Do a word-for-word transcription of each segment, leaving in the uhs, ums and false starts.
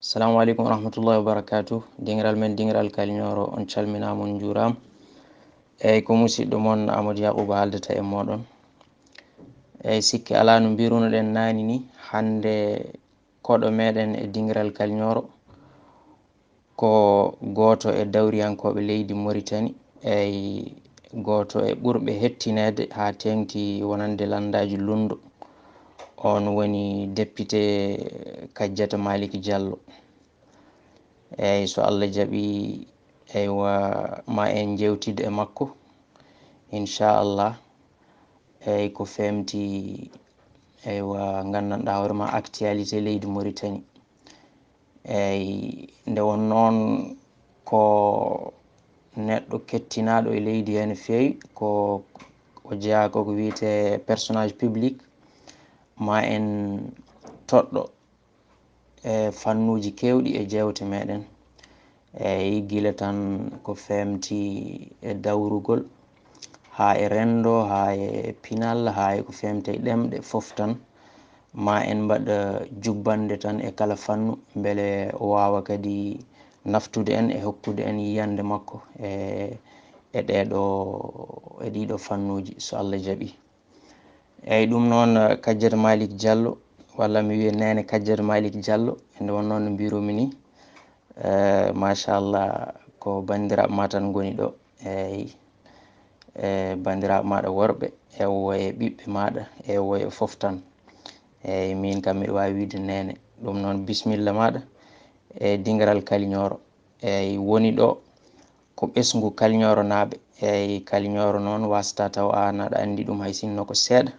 Assalamu aleykum wa rahmatullahi wa barakatuh. Dingiral men, dingiral Kaliñooro, on calminaama, on njuuraama. Eyyi, ko musiɗɗo mon Amadou Yakuba haaldata e mooɗon. Eyyi, sikke alaa, no mbirunoɗen naane ni, hannde koɗo meɗen e dingiral Kaliñooro ko gooto e dawriyankooɓe leydi Mauritanie, eyyi, gooto e ɓurɓe hettineede haa teeŋti wonande lanndaaji lunndo. On woni député Kajjata Malick Diallo. Eyyi, so Allah jaɓi, eywa, ma en njeewtid e makko, inchallah. Eyyi, ko feemti, eywa, nganndanɗaa hoore ma actualité leydi Mauritanie. Eyyi, nde won noon ko neɗɗo kettinaaɗo e leydi heen feewi, ko o jeyaa ko ko wiyetee personnage public, ma en toɗɗo e fannuuji keewɗi e jeewte meɗen. Eyyi, gila tan ko feemti e dawrugol, haa e renndo, haa e pinal, haa e ko feemti e ɗemɗe fof tan. Ma en mbaɗ, eh, jubbannde tan e kala fannu, mbele o waawa kadi naftude en e hokkude en yiyannde makko e, e ɗeeɗo, e ɗiiɗo fannuuji, so Allah jaɓi. Eyyi, ɗum noon, eh, Kajjata Malick Diallo, walla mi wiya Neene Kajjata Malick Diallo, e nde won noon no mbiruumi ni, eh, machallah, ko banndiraaɓe ma tan ngoni ɗo, eyyi, e banndiraaɓe maaɗa worɓe, e wo e ɓiɓɓe maaɗa, e wo e fof tan. Eyyi, min kam miɗo waawi wiide Neene. Ɗum noon, bisimilla maaɗa e dingiral Kaliñooro. Eyyi, woni ɗo ko ɓesngu Kaliñooro naaɓe. Eyyi, Kaliñooro noon, wasata taw aan aɗa anndi ɗum, hay sinno ko seeɗa.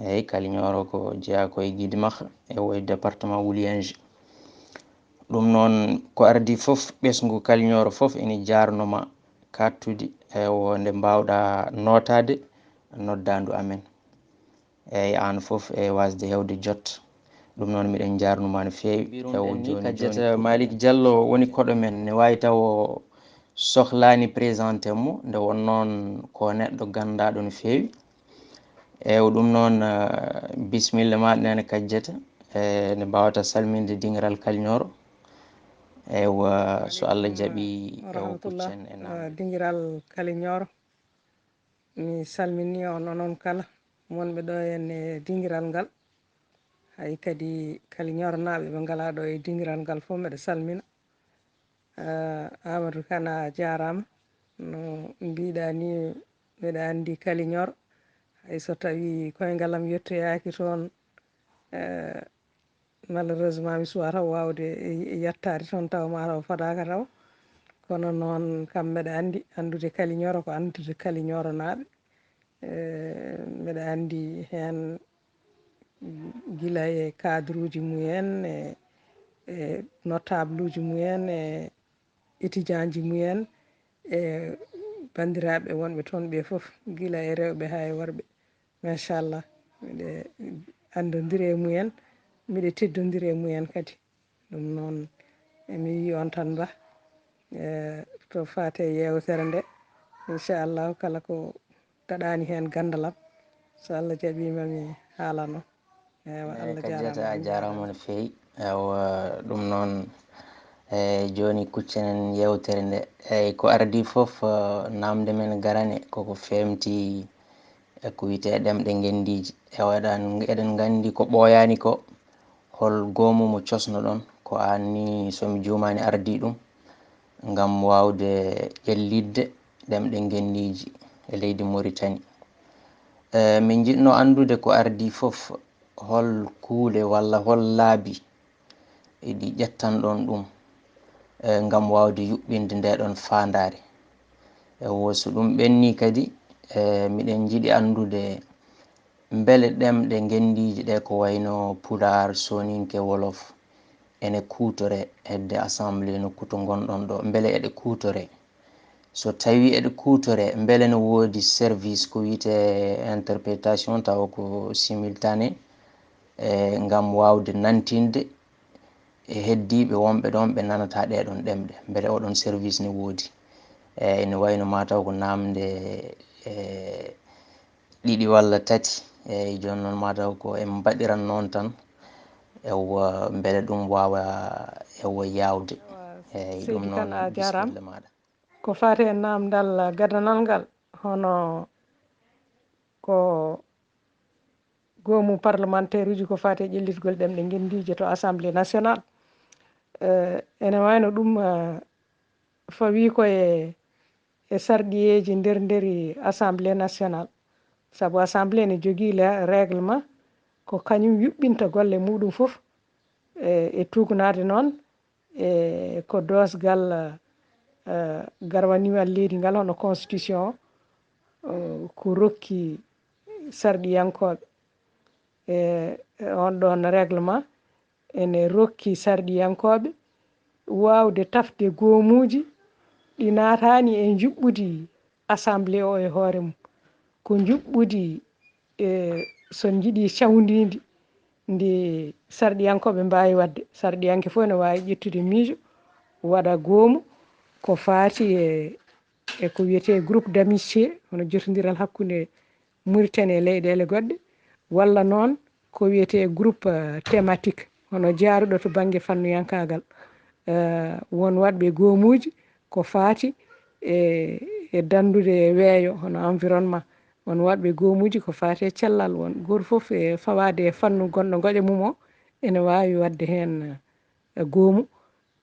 Eyyi, Kaliñooro ko jeyaa ko e Guidimax, e wo e département Ouliange. Ɗum noon, ko ardii fof, ɓesngu Kaliñooro fof ene jaarno ma kattudi, e wo nde mbaawɗa nootaade noddaandu amen. Eyyi, aan fof e waasde heewde jot. Ɗum noon, miɗen njaarnuma no feewi. Mbiruɗen ni, Kajjata Malick Diallo woni koɗo men. Ne waawi taw o sohlaani présenté mo, nde won noon ko neɗɗo ganndaaɗo no feewi. Eywa, ɗum noon, eh, bisimilla ma, Neene Kajjata, e nde mbaawata salminde dingiral Kaliñooro. Eywa, so Allah jaɓi, eywa, kuccen e naam. Eh, dingiral Kaliñooro, mi salmini on, onon kala wonɓe ɗo heen e dingiral ngal. Hay kadi Kaliñooro naaɓe ɓe ngalaa ɗo e dingiral ngal fof, mbeɗa salmina. Eh, Amadou Kane, a jaaraama. No mbiɗa ni, mbeɗa anndi Kaliñooro. Hay so tawi koyngal am yettoyaaki toon, eh, malheureusement, mi suwata waawde yettaade toon, tawa mataw o fadaaka taw. Kono noon, kam mbeɗa anndi, anndude Kaliñooro ko anndude Kaliñooro naaɓe. Eh, mbeɗa anndi heen gila e cadre uji mumen, e, e notable uji mumen, e étudiant ji mumen, e banndiraaɓe wonɓe toon ɓe fof, gila e rewɓe haa e worɓe. Machallah, miɗe anndondiri e mumen, miɗe teddondiri e mumen kadi. Ɗum noon, emi wiyi on tan, Bah, e to faati e yeewtere nde, inchallahu, kala ko daɗaani heen ganndal am, so Allah jaɓiima, mi haalano. Eywa, Allah jaaraama. Kajjata, a jaaraama no feewi. Eywa, ɗum noon, e jooni kuccenen yeewtere nde. Eyyi, ko ardii fof, eh, naamnde men garane, koko feemti e ko wiyetee ɗemɗe ngenndiiji. Eywa, eɗen, eɗen nganndi ko ɓooyaani ko, hol goomu mo cosnoɗon? Ko aan ni, so mi juumaani, ardii ɗum ngam waawde ƴellitde ɗemɗe ngenndiiji e leydi Mauritanie. Eh, min njiɗno anndude ko ardii fof, hol kuule walla hol laabi ɗi ƴettanɗon ɗum, eh, ngam waawde yuɓɓinde nde ɗon faandaare? E wo so ɗum ɓennii kadi, eh, miɗen njiɗi anndude mbele ɗemɗe ngenndiiji ɗe ko wayno Pulaar, Sooninke, Wolof, ene kuutoree hedde assemblée nokku to ngonɗon ɗo? Mbele eɗe kuutoree? So tawii eɗe kuutoree, mbele no woodi service ko wiyetee interprétation, tawa ko simultané, e ngam waawde nantinde e heddiiɓe wonɓe ɗoon ɓe nanataa ɗee ɗoon ɗemɗe? Mbele oo ɗoon service ne woodi? E ene wayno mataw ko naamnde, e, ɗiɗi walla tati. Eyyi, jooni noon, mataw ko en mbaɗiran noon tan. ewa mbele ɗum waawa ewa yaawde. Eyi, ɗum noon, bisimilla maaɗa. Ko faati e naamndal gadanal ngal, hono ko goomu parlementaire uji ko faati e ƴellitgol ɗemɗe ngenndiije to Assemblée nationale. Eh, ene wayno ɗum, eh, fawii ko e, e sarɗiyeeji nder nderi Assemblée nationale. Sabu Assemblée ne jogii le-, règlement, ko kañum yuɓɓinta golle muɗum fof, e, e tuugnaade noon e ko doosgal, eh, garwaniwal leydi ngal, hono constitution, eh, ko rokki sarɗiyankooɓe. E, e on ɗoon règlement ene rokki sarɗiyankooɓe waawde tafde goomuuji ɗi naataani e njuɓɓudi Assemblée o e hoore mum. Ko njuɓɓudi, e, so njiɗi cawndiindi ndi sarɗiyankooɓe mbaawi waɗde. Sarɗiyanke fof ene waawi ƴettude miijo, waɗa goomu ko faati e, e ko wiyetee groupe d'amitié, hono jotondiral hakkunde Mauritanie e leyɗeele goɗɗe, walla noon ko wiyetee groupe, eh, thématique, hono jaaruɗo to bannge fannuyankaagal. Eh, won waɗɓe goomuuji ko faati e, e danndude weeyo, hono environnement. Won waɗɓe goomuuji ko faati e cellal, won gooto fof e fawaade e fannu gonɗo ngoƴa mum o, ene waawi waɗde heen, eh, goomu,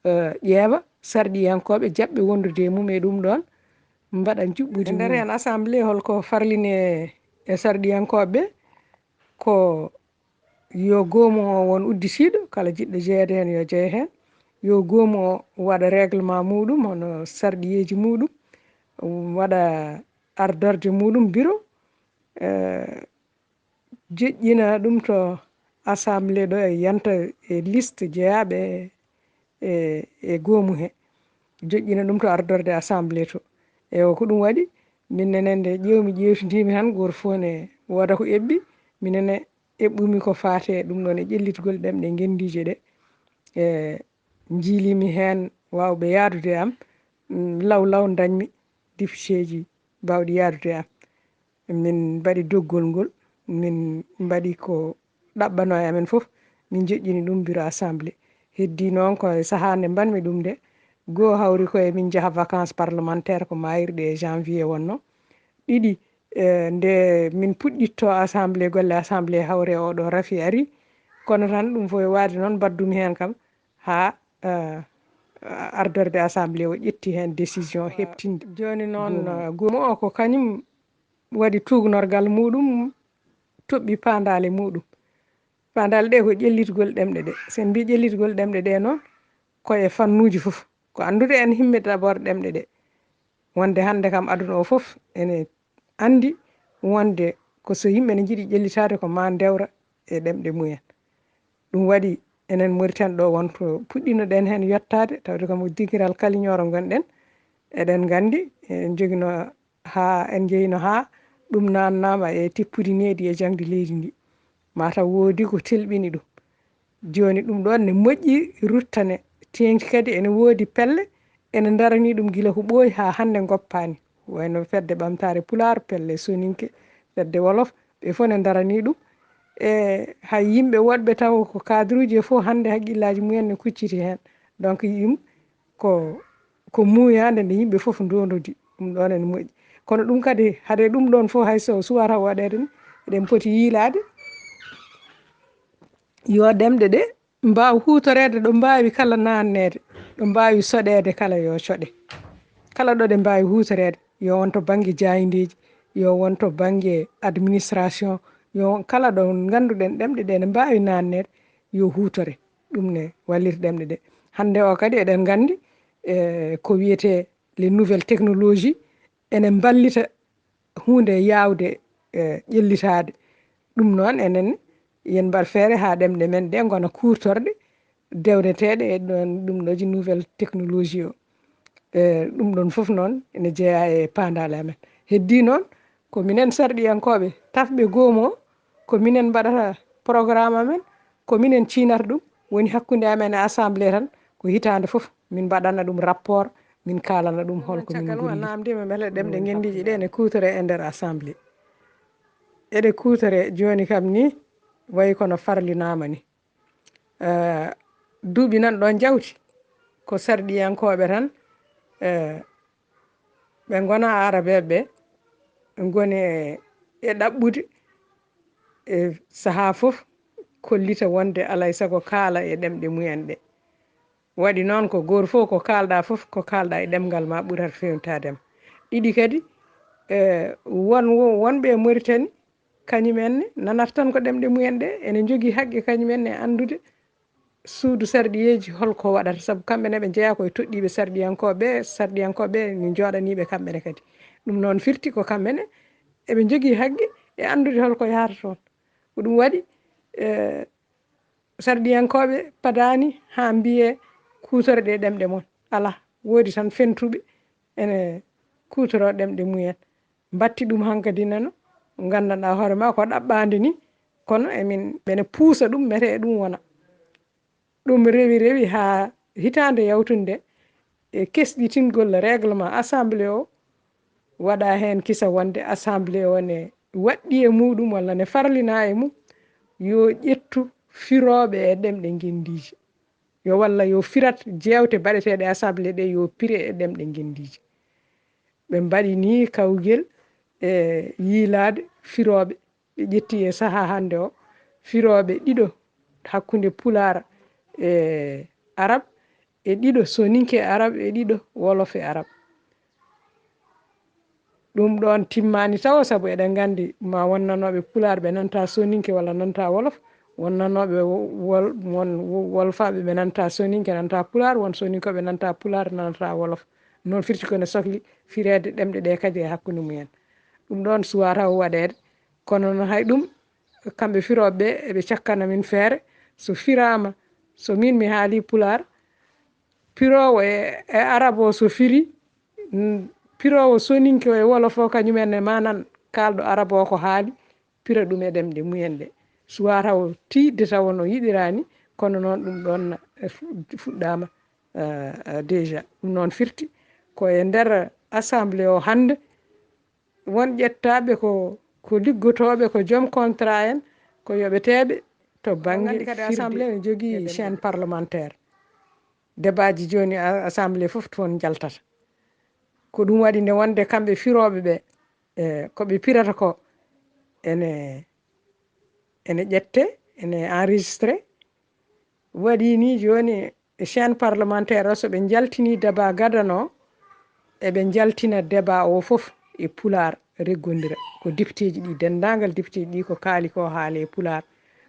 eh, ƴeewa sarɗiyankooɓe jaɓɓe wondude e mum e ɗum ɗoon, mbaɗa njuɓɓudi. E nder mum heen Assemblée, holko farlinee e sarɗiyankooɓe? Ko yo goomu o won udditiiɗo, kala jiɗɗo jeyeede heen yo jeye heen. Yo goomu o waɗa règlement muɗum, hono sarɗiyeeji muɗum, waɗa ardorde muɗum bureau, eh, joƴƴina ɗum to Assemblée ɗo, e yanta e liste jeyaaɓe e, e goomu he, joƴƴina ɗum to ardorde Assemblée to. Ewa, ko ɗum waɗi, min nene nde ƴeewmi, ƴeewtindimi tan, gooto fof ne wooda ko eɓɓi, min nene eɓɓumi ko faati e ɗum ɗoon e ƴellitgol ɗemɗe ngenndiije ɗe. E, njiilimi heen waawɓe yaadude e am, mm, law law ndañmi députéeji baawɗi yaadude e am. Min mbaɗi doggol ngol, min mbaɗi ko ɗaɓɓanoo e amen fof, min joƴƴini ɗum bureau Assemblée. Heddii noon ko e sahaa nde mbaɗmi ɗum nde, goo hawri ko e min njaha vacances parlementaires, ko maayirɗe e janvier wonnoo. Ɗiɗi, eh, nde min puɗɗittoo Assemblée, golle Assemblée hawre oɗo rafi ari, kono tan ɗum fof e waade noon mbaɗdumi heen kam haa, eh, ardorde Assemblée o ƴetti heen décision heɓtinde. Jooni noon, goomu o ko kañum waɗi tuugnorgal muɗum, toɓɓi paandaale muɗum. Paandaale ɗe ko ƴellitgol ɗemɗe ɗe. So en mbii ƴellitgol ɗemɗe ɗe noon, ko e fannuuji fof. Ko anndude en himme d'abord ɗemɗe ɗe. Wonde hannde kam aduna o fof ene anndi wonde ko so yimɓe ne njiɗi ƴellitaade ko maa ndewra e ɗemɗe mumen. Ɗum waɗi enen Mauritanie ɗo won to puɗɗino-ɗen heen yottaade, tawde kam ko dingiral kaliñooro ngonɗen. Eɗen nganndi, en njogino haa, en njeyino haa ɗum naannaama e tippudi needi e jaŋde leydi ndi. Mataw woodi ko telɓini ɗum. Jooni ɗum ɗoon ne moƴƴi ruttane, teeŋti kadi ene woodi pelle, ene ndaranii ɗum gila ko ɓooyi haa hannde ngoppaani. Wayno Fedde Ɓamtaare Pulaar, pelle Soninke, Fedde Wolof, ɓe fof ne ndaranii ɗum. E hay yimɓe woɗɓe taw ko cadre uji e fof hannde haqqillaaji mumen ne kucciti heen. Donc ɗum ko, ko muuyaande nde yimɓe fof ndondodi. Ɗum ɗoon ene moƴƴi. Kono ɗum kadi, hade ɗum ɗoon fof hay so suwata waɗeede ni, eɗen poti yiilaade yo ɗemɗe ɗe mbaaw huutoreede ɗo mbaawi kala naanneede, ɗo mbaawi soɗeede kala yo coɗe. Kala ɗo ɗe mbaawi huutoreede, yo won to bannge jaayndeeji, yo won to bannge administration, yo won kala ɗo ngannduɗen ɗemɗe ɗe ne mbaawi naanneede, yo huutore. Ɗum ne wallita ɗemɗe ɗe. Hannde o kadi eɗen nganndi, e, ko wiyetee les nouvelles technologies ene mballita huunde yaawde, e, ƴellitaade. Ɗum noon, enen, yen mbaɗ feere haa ɗemɗe men ɗe ngona kuurtorɗe, dewneteeɗe e ɗoon, ɗum ɗo ji nouvelle technologie o. E, ɗum ɗoon fof noon ene jeyaa e paandaale amen. Heddii noon, ko minen sarɗiyankooɓe tafɓe goomu o, ko minen mbaɗata programme amen, ko minen ciinata ɗum, woni hakkunde amen e assemblée tan, ko hitaande fof min mbaɗana ɗum rapport, min kaalana ɗum hol ko min ngolli. Naamndiima mbele ɗemɗe ngenndiije ɗe ne kuutore e nder assemblée. Eɗe kuutore jooni kam ni, wayi kono farlinaama ni. Eh, duuɓi nan ɗon jawti, ko sarɗiyankooɓe tan, eh, ɓe ngona Arabeeɓe ɓe ngoni e, e ɗaɓɓude e sahaa fof kollita wonde alay sago kaala e ɗemɗe mumen ɗe. Waɗi noon ko gooto fof ko kaalɗa fof, ko kaalɗa e ɗemngal ma ɓurata feewnitaade ma. Ɗiɗi kadi, eh, won, won, wonɓe e Mauritanie, kañum en ne nanata tan ko ɗemɗe mumen ɗe, ene njogii haqqe kañum en ne anndude suudu sarɗiyeeji holko waɗata, sabu kamɓe ne ɓe njeyaa koye toɗɗiiɓe sarɗiyankooɓe, sarɗiyankooɓe ne njooɗaniiɓe kamɓe ne kadi. Ɗum noon firti ko kamɓe ne eɓe njogii haqqe e anndude holko yahata toon. Ko ɗum waɗi, eh, sarɗiyankooɓe padaani haa mbiyee kuutorɗe ɗemɗe mon. Alaa, woodi tan fentuɓe ene kuutoroo ɗemɗe mumen. Mbatti ɗum hankadi nano, nganndanɗaa hoore ma ko ɗaɓɓaande ni, kono emin, ɓene puusa ɗum, mete e ɗum wona. Ɗum rewi, rewi haa hitaande yawtunde e kesɗitingol règlement assemblée o, waɗa heen kisa wonde assemblée o ne waɗɗi e muɗum walla ne farlina e mum, yo ƴettu firooɓe e ɗemɗe ngenndiije. Yo walla yo firat jeewte baɗeteeɗe assemblée ɗe yo pire e ɗemɗe ngenndiije. Ɓe mbaɗi ni kawgel e yiilaade firooɓe. Ɓe ƴetti e sahaa hannde o firooɓe ɗiɗo hakkunde Pulaar e Arab, e ɗiɗo Soninke e Arab, e ɗiɗo Wolof e Arab. Ɗum ɗoon timmaani tawo, sabu eɗen nganndi ma won nanooɓe Pulaar ɓe nanta Soninke walla nanta Wolof, won nanooɓe wo-, wol-, won wo-, Wolfaaɓe ɓe nanta Soninke, nanta Pulaar, won Soninkooɓe nanta Pulaar, nanta Wolof. Noon firti ko ne sokli fireede ɗemɗe ɗe kadi e hakkunde mumen. Ɗum ɗoon suwaa taw waɗeede, kono noon hay ɗum, kamɓe firooɓe ɓe eɓe cakkana min feere, so firaama, so min mi haali Pulaar, piroowo e, e Arab o so firi, mm, piroowo Soninke o e Wolof o kañum en ne ma nan kaalɗo Arab o ko haali, pira ɗum e ɗemɗe mumen ɗe. Suwaa taw tiiɗde tawa no yiɗiraa ni, kono noon ɗum ɗoon na, e fu-, fuɗɗaama, eh, eh, déjà. Ɗum noon firti ko e nder assemblée o hannde, won ƴettaaɓe ko, ko liggotooɓe, ko joom contrat en, ko yoɓeteeɓe to bannge kadi firde assemblée ne jogii e ɗemɗe chaîne parlementaire. Debaaji jooni a-, assemblée fof toon njaltata. Ko ɗum waɗi nde wonde kamɓe firooɓe ɓe, e, ko ɓe pirata ko ene, ene ƴette, ene enregistré. Waɗi ni jooni e chaîne parlementaire o, so ɓe njaltini débat gadano, eɓe njaltina débat o fof e Pulaar, reggondira. Ko députéji ɗi, denndaangal députéji ɗi ko kaali ko haale e Pulaar,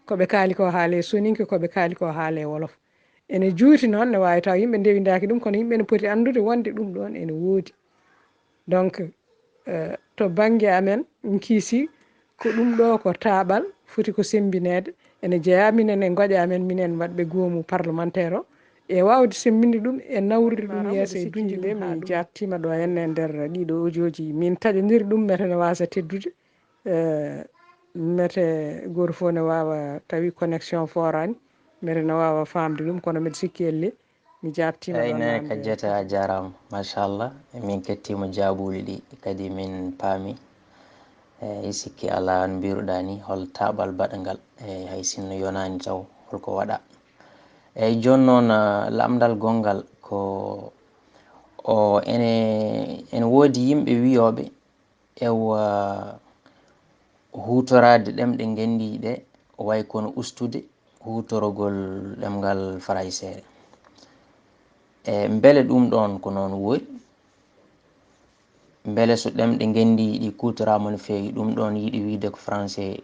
ko ɓe kaali ko haale e Soninke, ko ɓe kaali ko haale e Wolof. Ene juuti noon, ne waawi taw yimɓe ndewindaaki ɗum, kono yimɓe ne poti anndude wonde ɗum ɗoon ene woodi. Donc, eh, to bannge amen, min kiisi ko ɗum ɗo ko taaɓal foti ko semmbineede. Ene jeyaa minen e ngoƴa amen, minen waɗɓe goomu parlementaire o, e waawde semmbinde ɗum e nawrude ɗum yeeso e duñde nde. Min jaabtiima ɗo henne e nder ɗiɗo audioji, min taƴondiri ɗum, mete ne waasa teddude. Eh, mete gooto fof ne waawa tawi connexion fooraani, mete ne waawa faamde ɗum, kono mbeɗa sikki elle mi jaabtiima. Eyi, ɗon Nene naamnde. Kadiata, a jaaraama, machallah. Min kettiima jaabuuli ɗi, kadi min paami. Eyi, sikki alaa, no mbiruɗaa ni, hol taaɓal baɗngal? Eyi, hay sinno yonaani taw, holko waɗa? Eyi, jooni noon, ah, lamndal gonngal ko o, ene, ene woodi yimɓe wiyooɓe, ewa, huutoraade ɗemɗe ngenndiije ɗe, way kono ustude huutorogol ɗemngal farayseere. E mbele ɗum ɗoon ko noon woori? Mbele so ɗemɗe ngenndiije ɗi kuutoraama no feewi, ɗum ɗoon yiɗi wiyde ko français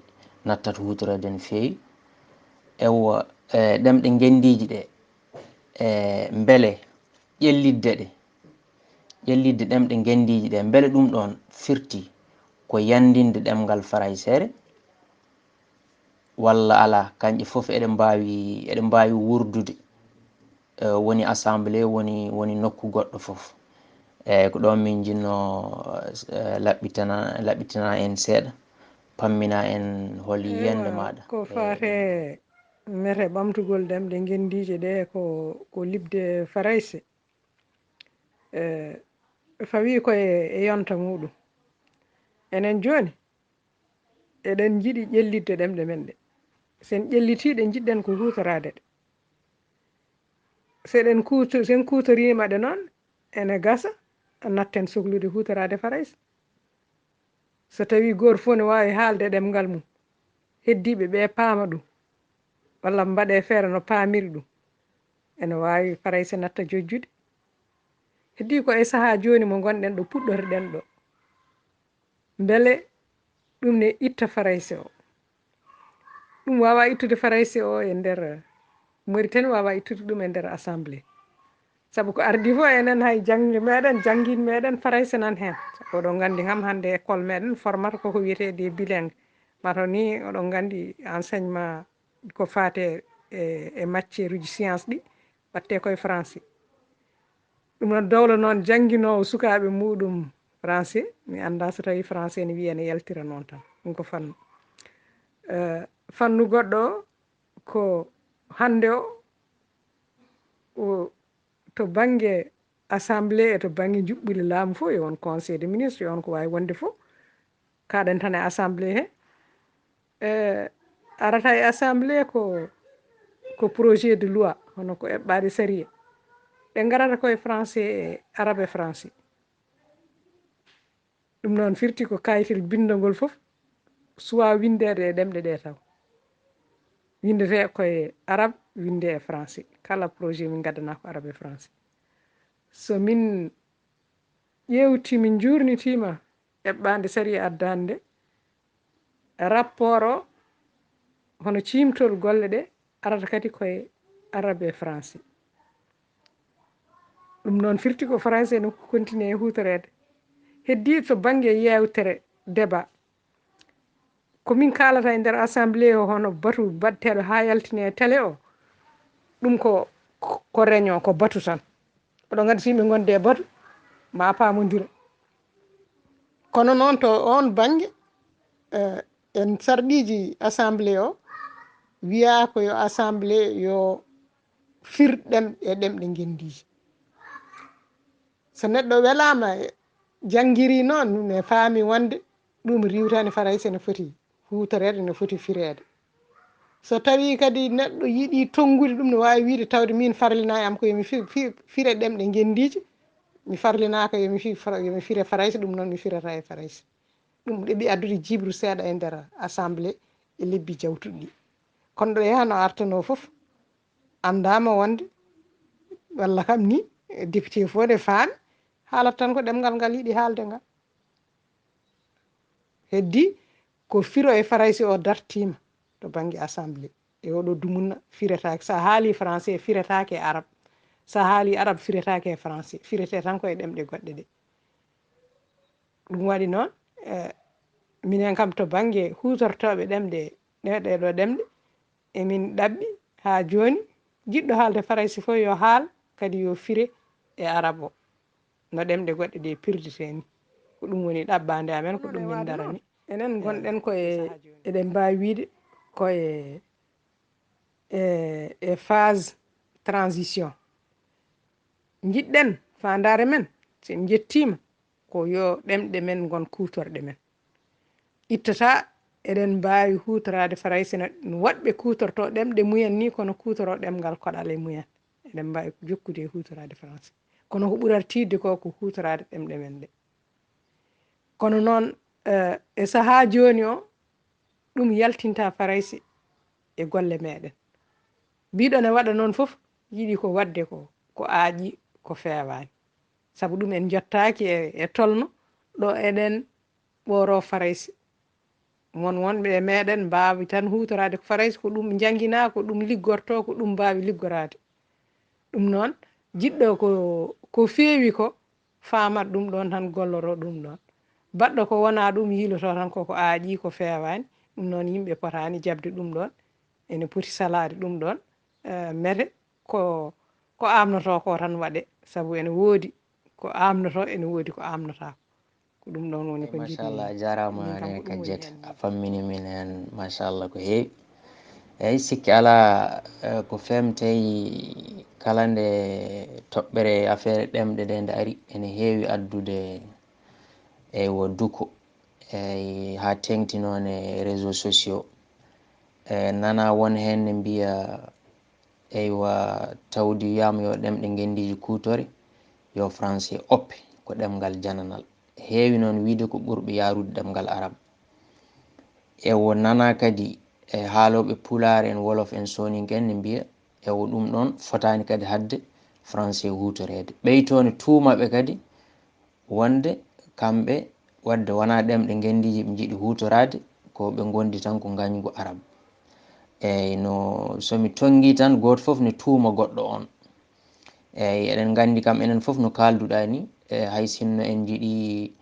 nattat huutoreede no feewi? Ewa, e ɗemɗe ngenndiije ɗe, e mbele ƴellitde ɗe, ƴellitde ɗemɗe ngenndiije ɗe, mbele ɗum ɗoon firti ko yanndinde ɗemngal farayseere walla alaa? Kañƴe fof eɗe mbaawi, eɗe mbaawi wuurdude, eh, woni assemblée, woni, woni nokku goɗɗo fof. Eyi, ko ɗoon min njinnoo, eh, laɓɓitana, laɓɓitina en seeɗa, pammina en hol yiyannde maaɗa. Ko faati e mete ɓamtugol ɗemɗe ngenndiije ɗe ko, ko liɓde farayse. Eh, fawii ko e, e yonta muɗum. Enen jooni, eɗen njiɗi ƴellitde ɗemɗe men ɗe. Sen ƴellitii ɗe, njiɗɗen ko huutoraade ɗe. So eɗen kuuto-, so en kuutoriima ɗe noon, ene gasa natten soklude huutoraade Farayse. So tawii gooto fof ne waawi haalde ɗemngal mum, heddiiɓe ɓee paama ɗum, walla mbaɗee feere no paamiri ɗum, ene waawi Farayse natta jojjude. Heddii ko e sahaa jooni mo ngonɗen ɗo, puɗɗorɗen ɗo. Mbele ɗum ne itta Farayse o? Ɗum waawaa ittude Farayse o e nder Mauritanie, waawaa ittude ɗum e nder Assemblée. Sabu ko ardii fof, enen hay jannge meɗen, janngiin meɗen, Farayse nan heen. Sabu oɗon nganndi kam, hannde école meɗen formata koko wiyetee des bilingues. Mataw ni oɗon nganndi enseignement ko faate e, e matière uji science ɗi, waɗtee koye Farayse. Ɗum noon, dowla noon jannginoowo sukaaɓe muɗum Farayse, mi anndaa so tawii Farayse ene wiya ene yaltira noon tan. Ɗum ko fannu. Eh, fannu goɗɗo o ko hannde o, o to bannge Assemblée e to bannge njuɓɓuli laamu fof, e on Conseil des ministres, e on ko waawi wonde fof, kaaɗen tan e Assemblée he. Eh, arata e Assemblée ko, ko projet de loi, hono ko eɓɓaaɗe sariya. Ɓe ngarata ko e Farayse e Arabe e Farayse. Ɗum noon firti ko kaytel binndagol fof, suwaa winndeede e ɗemɗe ɗe taw. Winndetee ko e Arab, winndee e Farayse. Kala projet min ngaddanaa ko Arab e Farayse. So min ƴeewtii, min njuurnitiima eɓɓaande sariya addaande nde, rapport o, hono ciimtol golle ɗe, arata kadi ko e Arab e Farayse. Ɗum noon firti ko Farayse no continue e huutoreede. Heddii to bannge yeewtere, débat, ko min kaalata e nder Assemblée o, hono batu baɗteeɗo haa yaltine e télé o, ɗum ko, ko réunion, ko batu tan. Oɗon nganndi, so yimɓe ngondi e batu, ma paamondire. Kono noon, to oon bannge, eh, en sarɗiiji Assemblée o, wiyaa ko yo Assemblée yo fir ɗem-, e ɗemɗe ngenndiije. So neɗɗo welaama, janngirii noon, ne faami wonde ɗum riiwtaani Farayse, ne foti huutoreede, ne foti fireede. So tawii kadi neɗɗo yiɗi tonngude ɗum, ne waawi wiyde, tawde miin farlinaa e am ko yo mi fi-, fi-, fire ɗemɗe ngenndiije, mi farlinaaka yo mi fi-, fara-, yo mi fire Farayse, ɗum noon mi firata e Farayse. Ɗum ɗeɓi addude jiiɓru seeɗa e nder Assemblée e lebbi jawtuɗi ɗi. Kono ɗo yahano artanoo fof, anndaama wonde, walla kam ni, député fof ne faami, haalata tan ko ɗemngal ngal yiɗi haalde ngal. Heddii ko firo e Farayse o dartiima to bannge Assemblée. E oɗo dumunna firetaake. So a haalii Farayse, firetaake e Arab. So a haalii Arab, firetaake e Farayse. Firetee tan ko e ɗemɗe goɗɗe ɗe. Ɗum waɗi noon, eh, minen kam to bannge huutortooɓe ɗemɗe, ɗe, ɗee ɗoo ɗemɗe, emin ɗaɓɓi haa jooni, jiɗɗo haalde Farayse fof yo haal, kadi yo fire e Arab o, no ɗemɗe goɗɗe ɗe pirdetee ni. Ko ɗum woni ɗaɓɓaande amen, ko ɗum min ndarani. Enen ngonɗen ko e, eɗen mbaawi wiyde ko e, e, e phase transition. Njiɗɗen faandaare men, so en njettiima, ko yo ɗemɗe men ngon kuutorɗe men. Ittata, eɗen mbaawi huutoraade Farayse no, no woɗɓe kuutortoo ɗemɗe mumen ni, kono kuutoroo ɗemngal koɗale mumen. Eɗen mbaawi jokkude e huutoraade Farayse. Kono ko ɓurata tiiɗde ko, ko huutoraade ɗemɗe men ɗe. Kono noon, eh, e sahaa jooni o, ɗum yaltinta Farayse e golle meɗen. Mbiɗo ne waɗa noon fof, yiɗi ko waɗde ko, ko aaƴi, ko feewaani. Sabu ɗum en njottaaki e, e tolno ɗo eɗen ɓooroo Farayse. Won wonɓe e meɗen mbaawi tan huutoraade ko Farayse, ko ɗum njannginaa, ko ɗum liggortoo, ko ɗum mbaawi liggoraade. Ɗum noon, jiɗɗo ko, ko feewi ko, faamat ɗum ɗoon tan, golloroo ɗum ɗoon. Baɗɗo ko wonaa ɗum, yiilotoo tan koko aaƴii, ko feewaani. Ɗum noon, yimɓe potaani jaɓde ɗum ɗoon. Ene poti salaade ɗum ɗoon, eh, mete ko, ko aamnotoo ko tan waɗe, sabu ene woodi ko aamnotoo, ene woodi ko aamnotaako. Ko ɗum ɗoon woni ko njiɗmi. Machallah, a jaaraama, Nene Kadiata, a fammini min heen, machallah, ko heewi. Eeyi, sikki alaa, eh, ko femtey kala nde toɓɓere affaire ɗemɗe ɗe nde ari, ene heewi addude, eywa, duko, eeyi, haa teeŋti noon e réseaux sociaux. E nana won heen ne mbiya Eywa, tawdi wiyaama yo ɗemɗe ngenndiiji kuutore, yo Français oppe, ko ɗemngal jananal. Heewi noon wiyde ko ɓurɓe yaarude ɗemngal Arab. E wo nanaa kadi e haalooɓe Pulaar en, Wolof en, Sooninke en ne mbiya, e wo ɗum ɗoon fotaani kadi haɗde Français huutoreede. Ɓeytoone tuumaɓe kadi wonde kamɓe, waɗde wonaa ɗemɗe ngenndiije ɓe njiɗi huutoraade, ko ɓe ngondi tan ko ngañgu Arab. Eey, no, so mi tonngii tan, gooto fof ne tuuma goɗɗo oon. Eey, eɗen nganndi kam enen fof no kaalduɗaa ni, e hay sinno en njiɗi,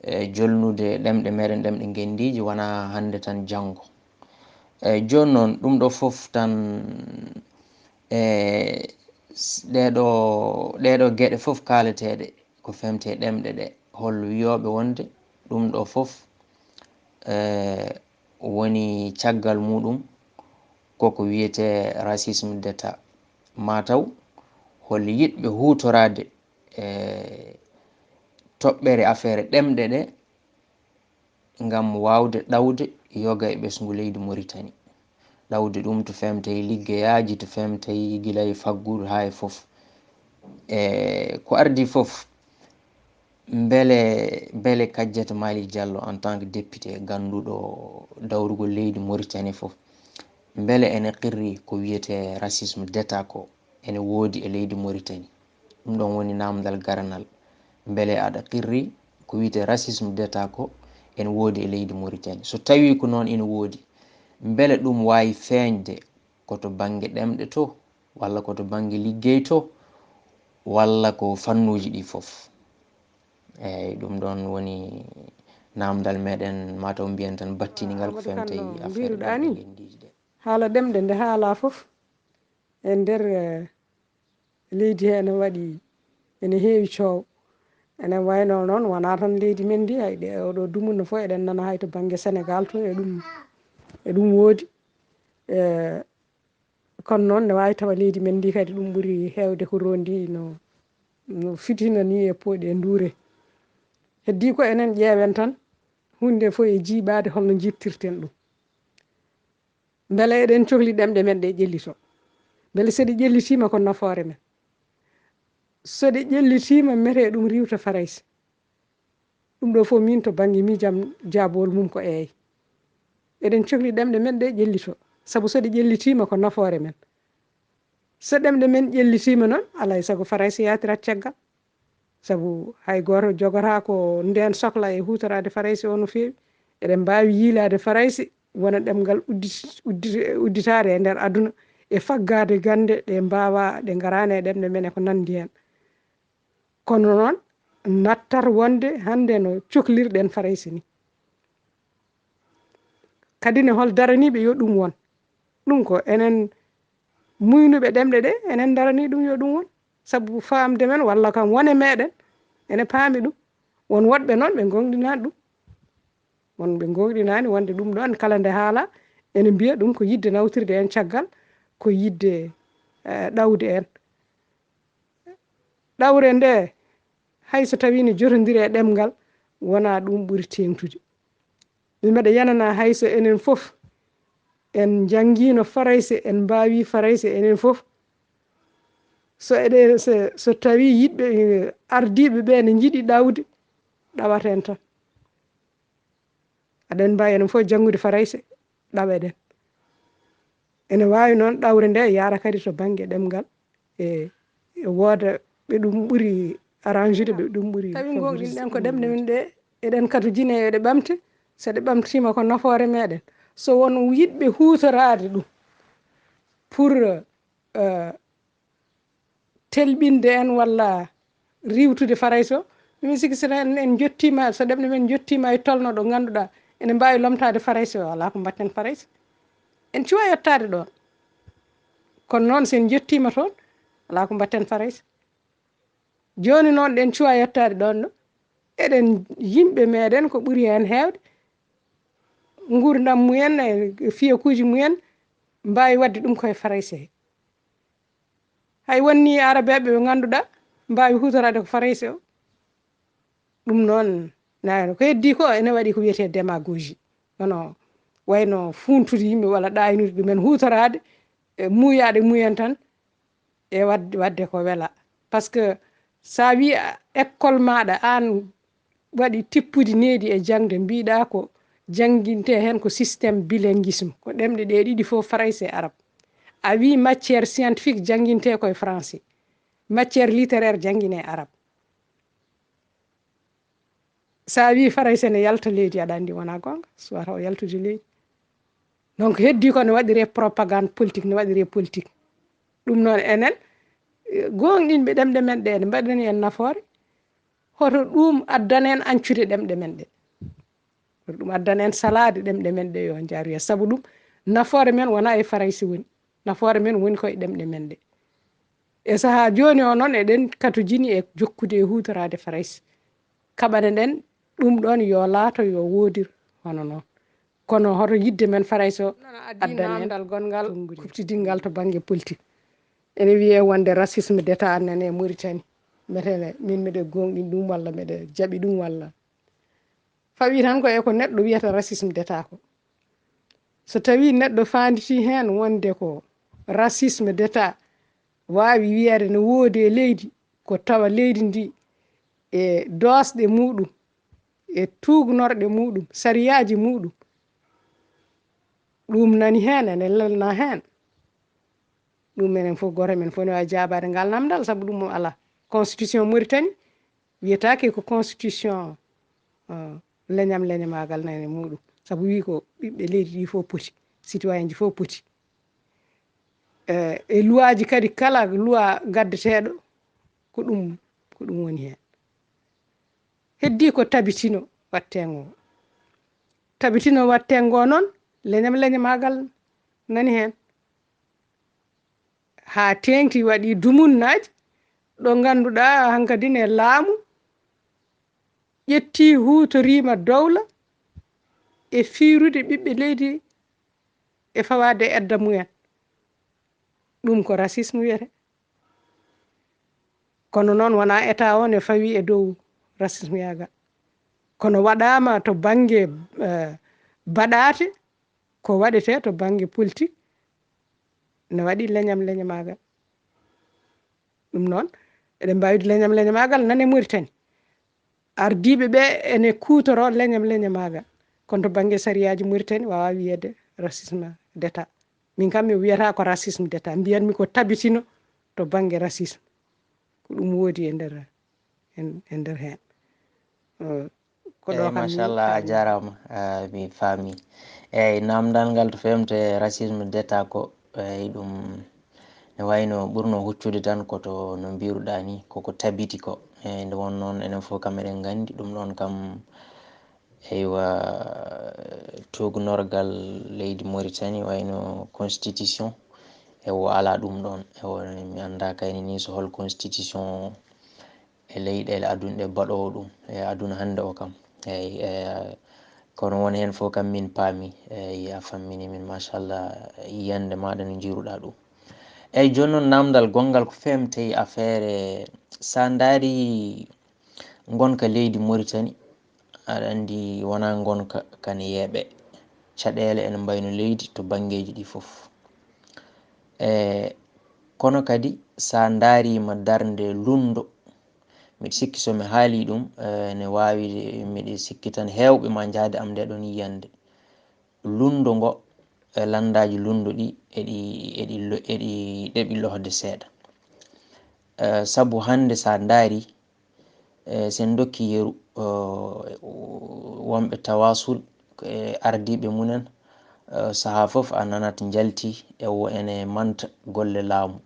e, jolnude ɗemɗe meɗen, ɗemɗe ngenndiije, wonaa hannde tan, janngo. Eey, jooni noon, ɗum ɗo fof tan, e, s-, ɗeeɗo, ɗeeɗo geɗe fof kaaleteeɗe, ko femte ɗemɗe ɗe, hol wiyooɓe wonde ɗum ɗo fof, e, woni caggal muɗum koko wiyetee racisme d'État. Mataw hol yiɗɓe huutoraade, e, toɓɓere affaire ɗemɗe ɗe ngam waawde ɗawde yoga e ɓesngu leydi Mauritanie. Ɗawde ɗum to femtay liggeyaaji, to femtay gila e faggudu haa e fof. E ko ardii fof, mbele, mbele Kadiata Malick Diallo en tant que député gannduɗo dawrugol leydi Mauritanie fof, mbele ene qirri ko wiyetee racisme d'État ko ene woodi e leydi Mauritanie? Ɗum ɗoon woni naamndal garanal. Mbele aɗa qirri ko wiyetee racisme d'État ko ene woodi e leydi Mauritanie? So tawii ko noon ene woodi, mbele ɗum waawi feeñde ko to bannge ɗemɗe to, walla ko to bannge liggey to, walla ko fannuuji ɗi fof? Eey, ɗum ɗoon woni naamndal meɗen, mataw mbiyen tan battiningal ko femtay affaire ɗemɗe ngenndiiji ɗe. Haala ɗemɗe nde haalaa fof e nder, eh, leydi he ene waɗi, ene heewi coow. Ene wayno noon, wonaa tan leydi men ndi, hay ɗe, oɗo dumunna fof eɗen nana hay to bannge Senegaal to e ɗum, e ɗum woodi. Eh, kono noon ne waawi tawa leydi men ndi kadi ɗum ɓuri heewde ko rondi no, no fitina ni e pooɗi e nduure. Heddii ko enen ƴeewen tan huunde fof e jiiɓaade holno njiɗtirten ɗum. Mbele eɗen cohli ɗemɗe men ɗe ƴellito? Mbele so ɗe ƴellitiima ko nafoore men? So ɗe ƴellitiima, mete ɗum riiwta Farayse? Ɗum ɗo fof min to bannge miijam jaabowol mum ko eey. Eɗen cohli ɗemɗe men ɗe ƴellito, sabu so ɗe ƴellitiima ko nafoore men. So ɗemɗe men ƴellitiima noon, alaa e sago Farayse yaatirat caggal. Sabu hay gooto jogataa ko ndeen sokla e huutoraade Farayse o no feewi. Eɗen mbaawi yiilaade Farayse wona ɗemngal uddit-, uddit-, udditaade e nder aduna, e faggaade gannde ɗe mbaawaa, ɗe ngaraani e ɗemɗe men e ko nanndi heen. Kono noon, nattat wonde hannde no coklirɗen Farayse ni. Kadi ne, hol daraniiɓe yo ɗum won? Ɗum ko enen muynuɓe ɗemɗe ɗe, enen daranii ɗum yo ɗum won. Sabu faamde men, walla kam wone meɗen, ene paami ɗum. Won woɗɓe noon, ɓe ngoongɗinaani ɗum. Won ɓe ngoongɗinaani wonde ɗum ɗoon, kala nde haala, ene mbiya ɗum ko yiɗde nawtirde en caggal, ko yiɗde, eh, ɗawde en. Ɗawre nde, hay so tawii ne jotondiri e ɗemngal, wonaa ɗum ɓuri teeŋtude. Mi meɗa yanana hay so enen fof en njanngiino Farayse, en mbaawi Farayse enen fof. So eɗen, so, so tawii yiɗɓe, eh, ardiiɓe ɓe ne njiɗi ɗawde, ɗawaten tan. Aɗen mbaawi enen fof janngude Farayse, ɗaweɗen. Ene waawi noon ɗawre nde yaara kadi to bannge ɗemngal, e, e wooda ɓe ɗum ɓuri arrange ude, ɓe ɗum ɓuri. Tawi ngoongɗinɗen ko ɗemɗe men ɗe, eɗen katojine yo ɗe ɓamte, so ɗe ɓamtiima ko nafoore meɗen. So won yiɗɓe huutoraade ɗum pour, eh, telɓinde en walla riiwtude Farayse o. Miɗo sikki so en, en njottiima, so ɗemɗe men njottiima e tolno ɗo ngannduɗaa ene mbaawi lomtaade Farayse o, alaa ko mbaɗten Farayse. En cuwaa yottaade ɗoon. Kono noon, so en njottiima toon, alaa ko mbaɗten Farayse. Jooni noon, ɗen cuwaa yottaade ɗoon ɗo. Eɗen, yimɓe meɗen ko ɓuri heen heewde, nguurndam mumen e fiyakuuji mumen mbaawi waɗde ɗum koye Farayse he. Hay wonni Arabeeɓe ɓe ngannduɗaa mbaawi huutoraade ko Farayse o. Ɗum noon, naayno ko heddii ko, ene waɗi ko wiyetee démagogie. Hono wayno fuuntude yimɓe walla ɗaaynude ɗumen, huutoraade e muuyaade muuyan tan, e waɗde, waɗde ko wela. Parce que so a wii a, école maaɗa, aan waɗi tippudi needi e jaŋde, mbiɗa ko jannginte heen ko système bilinguisme, ko ɗemɗe ɗe ɗiɗi fof, farayse e arab. A wii matière scientifique, jannginte ko e français. Matière littéraire, janngine e arab. So a wii farayse ne yalta leydi, aɗa anndi wonaa goonga, suwata o yaltude leydi. Donc, heddi ko ne waɗiree propagande politique, ne waɗiree politique. Ɗum noon enen, eh, goongɗinɓe ɗemɗe men ɗe, ne mbaɗani en nafoore. Hoto ɗum addana en ancude ɗemɗe men ɗe. Hoto ɗum addana en salaade ɗemɗe men ɗe yo njaar yeeso. Sabu ɗum, nafoore men wonaa e farayse woni. Nafoore men woni ko e ɗemɗe men ɗe. E sahaa jooni o noon, eɗen katojini e jokkude e huutoraade farayse. Kaɓane ɗen ɗum ɗoon yo laato, yo woodir hono noon. Kono hoto yiɗde men farayse o addana en namdal gonngal kuftidingal to bannge politique. Ene wiyee wonde racisme d'État nane e Mauritanie. Metele, min miɗo goongɗin ɗum walla miɗo jaɓi ɗum walla? Fawii tan ko e ko neɗɗo wiyata racisme d'État ko. So tawii neɗɗo faanditii heen wonde ko racisme d'État, waawi wiyeede ne woodi e leydi, ko tawa leydi ndi e doosɗe muuɗum, e tuugnorɗe muuɗum, sariyaaji muuɗum, ɗum nani heen, ene lelna heen. Ɗum menen fof, gooto men fof ne waawi jaabaade ngal namdal, sabu ɗum alaa. Constitution Mauritanie wiyetaake ko constitution, uh, leñam leñamaagal nane muuɗum. Sabu wii ko ɓiɓɓe leydi ɗi fof poti, citoyen ji fof poti. Eh, e luwaaji kadi, kala luwa gaddeteeɗo, ko ɗum, ko ɗum woni heen. Heddi ko tabitino watteengo. Tabitino watteengo noon, leñam leñamaagal nani heen. Haa teeŋti waɗi dumunnaaji ɗo ngannduɗaa hankadi ne laamu ƴetti huutoriima dowla e fiirude ɓiɓɓe leydi e fawaade edda mumen. Ɗum ko racisme wiyete. Kono noon wonaa État o ne fawi e dow racisme yaaga. Kono waɗaama to bannge, eh, baɗaate, ko waɗetee to bannge politique, ne waɗi leñam leñamaagal. Ɗum noon, eɗen mbaawi leñam leñamaagal nane Mauritanie. Ardiiɓe ɓe ene kuutoroo leñam leñamaagal. Kono to bannge sariyaaji Mauritanie, waawaa wiyeede racisme d'État. Min kam, mi wiyata ko racisme d'État. Mbiyatmi ko tabitino to bannge racisme. Ko ɗum woodi e nder, en, e nder heen. Eh, ko ɗo kam mi machallah, a faami. Jaaraama, eh, mi faami. Eeyi, namdal ngal to femte racisme d'État ko, eeyi, ɗum ne wayno ɓurno huccude tan ko to no mbiruɗaa ni, koko tabiti ko. Eeyi, nde won noon, enen fof kam eɗen nganndi ɗum ɗoon kam. Eywa, tuugnorgal leydi Mauritanie wayno constitution, ewo alaa ɗum ɗoon. Ewo, mi anndaa kayni ni so hol constitution e leyɗeele aduna ɗe baɗoowo ɗum e aduna hannde o kam. Eeyi, e, kono won heen fof kam min paami. Eeyi, a fammini min, machallah, yiyannde maaɗa no njiiruɗaa ɗum. Eeyi, jooni noon, namdal gonngal ko femtey affaire, so a ndaari ngonka leydi Mauritanie, aɗa anndi wonaa ngonka kan yeeɓe. Caɗeele ene mbayno leydi to banngeeji ɗi fof. E, kono kadi, so a ndaariima darnde lunndo, miɗo sikki so mi haalii ɗum, e, ne waawi, miɗo sikki tan heewɓe ma njahde am nde ɗoon yiyannde. Lunndo ngo, e, lanndaaji lunndo ɗi, eɗi, eɗi lo-, eɗi ɗeɓi lohde seeɗa. E, sabu hannde so a ndaari, e, so en ndokki yeru, e, wonɓe Tawasul, e, ardiiɓe mumen, e, sahaa fof a nanat njalti e wo ene manta golle laamu.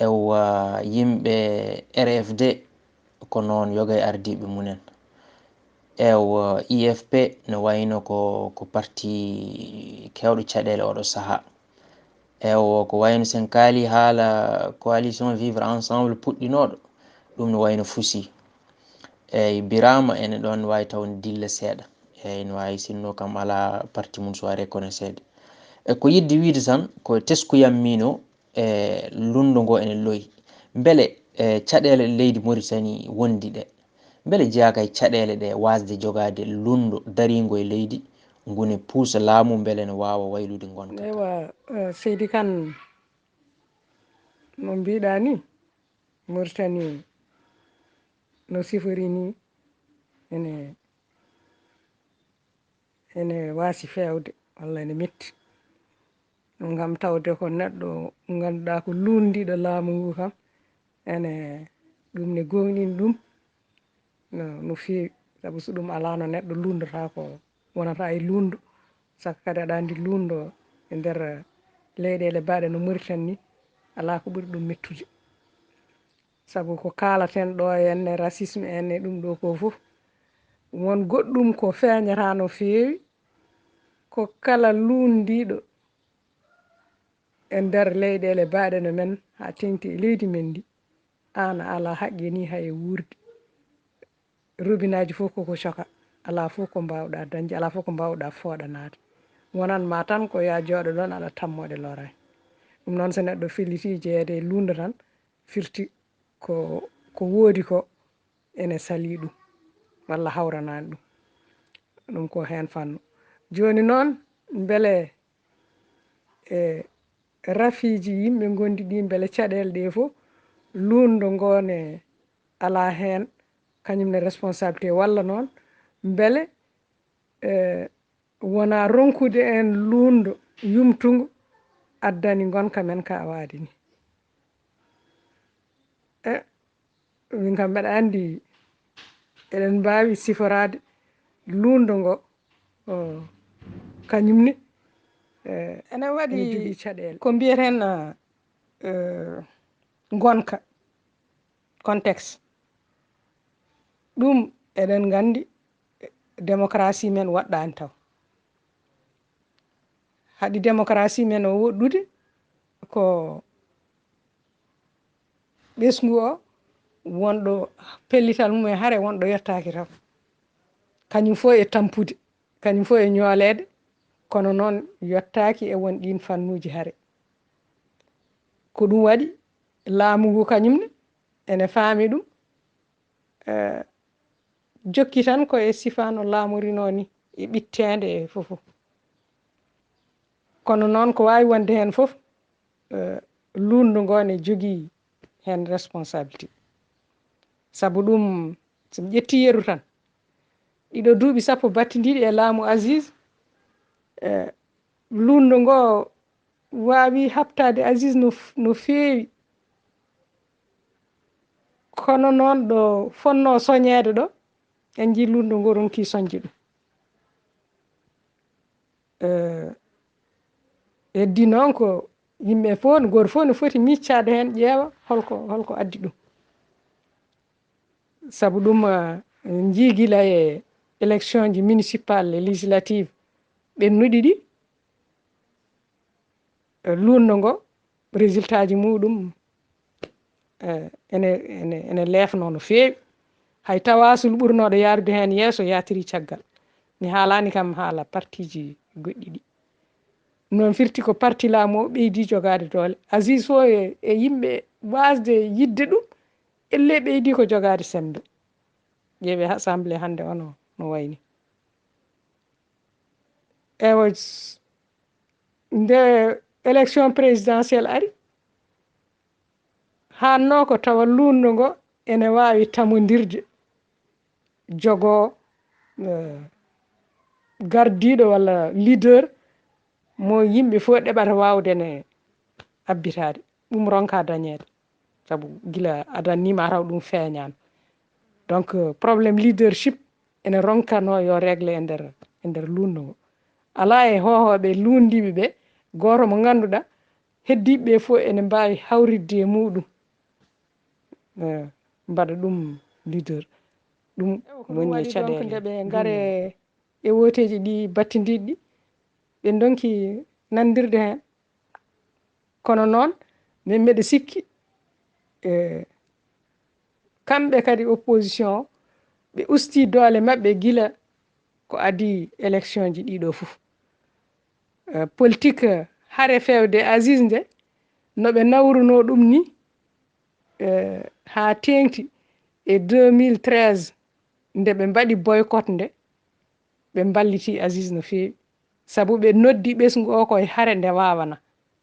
Ewa, yimɓe R F D ko noon, yoga e ardiiɓe mumen. Ewa, I F P no wayno ko, ko parti keewɗo caɗeele oɗo sahaa. Ewa, ko wayno sen kaali haala coalition Vivre Ensemble puɗɗinooɗo, ɗum no wayno fusi. Eyi, Birama ene ɗoon waawi taw ne dilla seeɗa. Eyi, no waawi sinno kam alaa parti mum so a reconnaissede. E ko yiɗde wiide tan, ko teskuyam miino, e lunndo ngo ene loyi. Mbele, e caɗeele leydi Mauritanie wondi ɗe, mbele jeyaaka e caɗeele ɗe waasde jogaade lunndo dariingo e leydi, ngoni puusa laamu mbele no waawa waylude ngonka ka. Ewa, eh, Seydi Kan, no mbiɗa ni, Mauritanie no sifori ni, ene ene waasi feewde walla ene metti. Ɗum kam tawde ko neɗɗo ngannduɗaa ko luunndiiɗo laamu ngu kam, ene ɗum ne gooŋɗini ɗum no, no feewi. Sabu so ɗum alaa no neɗɗo luunndata ko wonata e luunndo. Saka kadi aɗa anndi luunndo e nder leyɗeele baaɗe no Mauritanie ni, alaa ko ɓuri ɗum mettude. Sabu ko kaalaten ɗo en e racisme en e ɗum ɗo ko fof, won goɗɗum ko feeñata no feewi, ko kala luunndiiɗo e nder leyɗeele baaɗe no men haa teeŋti e leydi men ndi, aan a alaa haqqe ni hay e wuurde. Robinaaji fof koko coka, alaa fof ko mbaawɗaa dañde, alaa fof ko mbaawɗaa fooɗanaade. Wonan ma tan ko yaa jooɗo ɗoon aɗa tammoɗe loraani. Ɗum noon so neɗɗo felliti jeyeede e luundo tan, firti ko, ko woodi ko ene salii ɗum walla hawranaani ɗum. Ɗum ko heen fannu. Jooni noon, mbele e rafiiji yimɓe ngondi ɗi, mbele caɗeele ɗe fof luundo ngo ne alaa heen kañum ne responsabilité, walla noon mbele, eh, wonaa ronkude en luundo yumtungo addani ngonka men ka waadi ni? E, min kam mbeɗa anndi eɗen mbaawi siforaade luundo ngo, o, kañum ne, e, ene waɗi ene jogii caɗeele. Ko mbiyeten, eh, ngonka, contexte. Ɗum eɗen nganndi, eh, démocratie men woɗɗaani taw. Haɗi démocratie men o woɗɗude ko ɓesngu o wonɗo pellital mum e hare wonɗo yottaaki taw. Kañum fof e tampude, kañum fof e ñooleede, kono noon yottaaki e won ɗiin fannuuji hare. Ko ɗum waɗi laamu ngu kañum ne ene faami ɗum, eh, jokki tan ko e sifaa no laamorinoo ni, e ɓitteende e fof fof. Kono noon ko waawi wonde heen fof, eh, luundo ngo ne jogii heen responsabilité. Sabu ɗum, so mi ƴetti yeru tan, ɗiɗo duuɓi sappo battindiiɗi e laamu Aziz, eh, luundo ngo waawi haɓtaade Aziz no f-, no feewi. Kono noon ɗo fonnoo soñeede ɗo, en njii luundo ngo ronki soñde ɗum. Eh, heddi noon ko yimɓe fof, gooto fof no foti miccaade heen, ƴeewa holko, holko addi ɗum. Sabu ɗum, eh, en njii gila e élection ji municipal e législative ɓennuɗi ɗi, eh, luundo ngo, résultat ji muɗum, eh, ene, ene, ene leefnoo no feewi. Hay tawaasul ɓurnooɗo yaarude heen yeeso yaatiri caggal. Mi haalaani kam haala partiji goɗɗi ɗi. Noon firti ko parti laamu o ɓeydi jogaade doole. Aziz fof e, e yimɓe waasde yiɗde ɗum, elle ɓeydi ko jogaade semmbe. Ƴeewe assemblée hannde o no, no wayni. Ewa, s-, nde élection présidentielle ari, haanno ko tawa luundo ngo ene waawi tamondirde, jogoo, eh, gardiiɗo walla leader mo yimɓe fof ɗeɓata waawde ne abbitaade. Ɗum ronka dañeede. Sabu gila adan ni ma taw ɗum feeñaano. Donc, euh, problème leadership ene ronkano yo règle e nder, e nder luundo ngo. Alaa e hoohooɓe luundiiɓe ɓe, gooto mo ngannduɗaa heddiiɓe ɓe fof ene mbaawi hawritde e muɗum. Eh, mbaɗa ɗum leader. Ɗum ewa, ko ɗum woni e waɗi donc caɗeele nde ɓe ngare luundo ngo. E wooteeji ɗi battindiiɗi, ɓe ndonki nandirde heen. Kono noon, min mbeɗa sikki, e, kamɓe kadi opposition, ɓe usti doole maɓɓe gila ko adii élection ji ɗiɗo fof. Eh, politique hare fewde Aziz nde, no ɓe nawruno ɗum ni, eh, haa teeŋti e deux mille treize, nde ɓe mbaɗi boycott nde, Ɓe mballiti Aziz no feewi, sabu ɓe noddi ɓesngu o ko e hare nde waawana.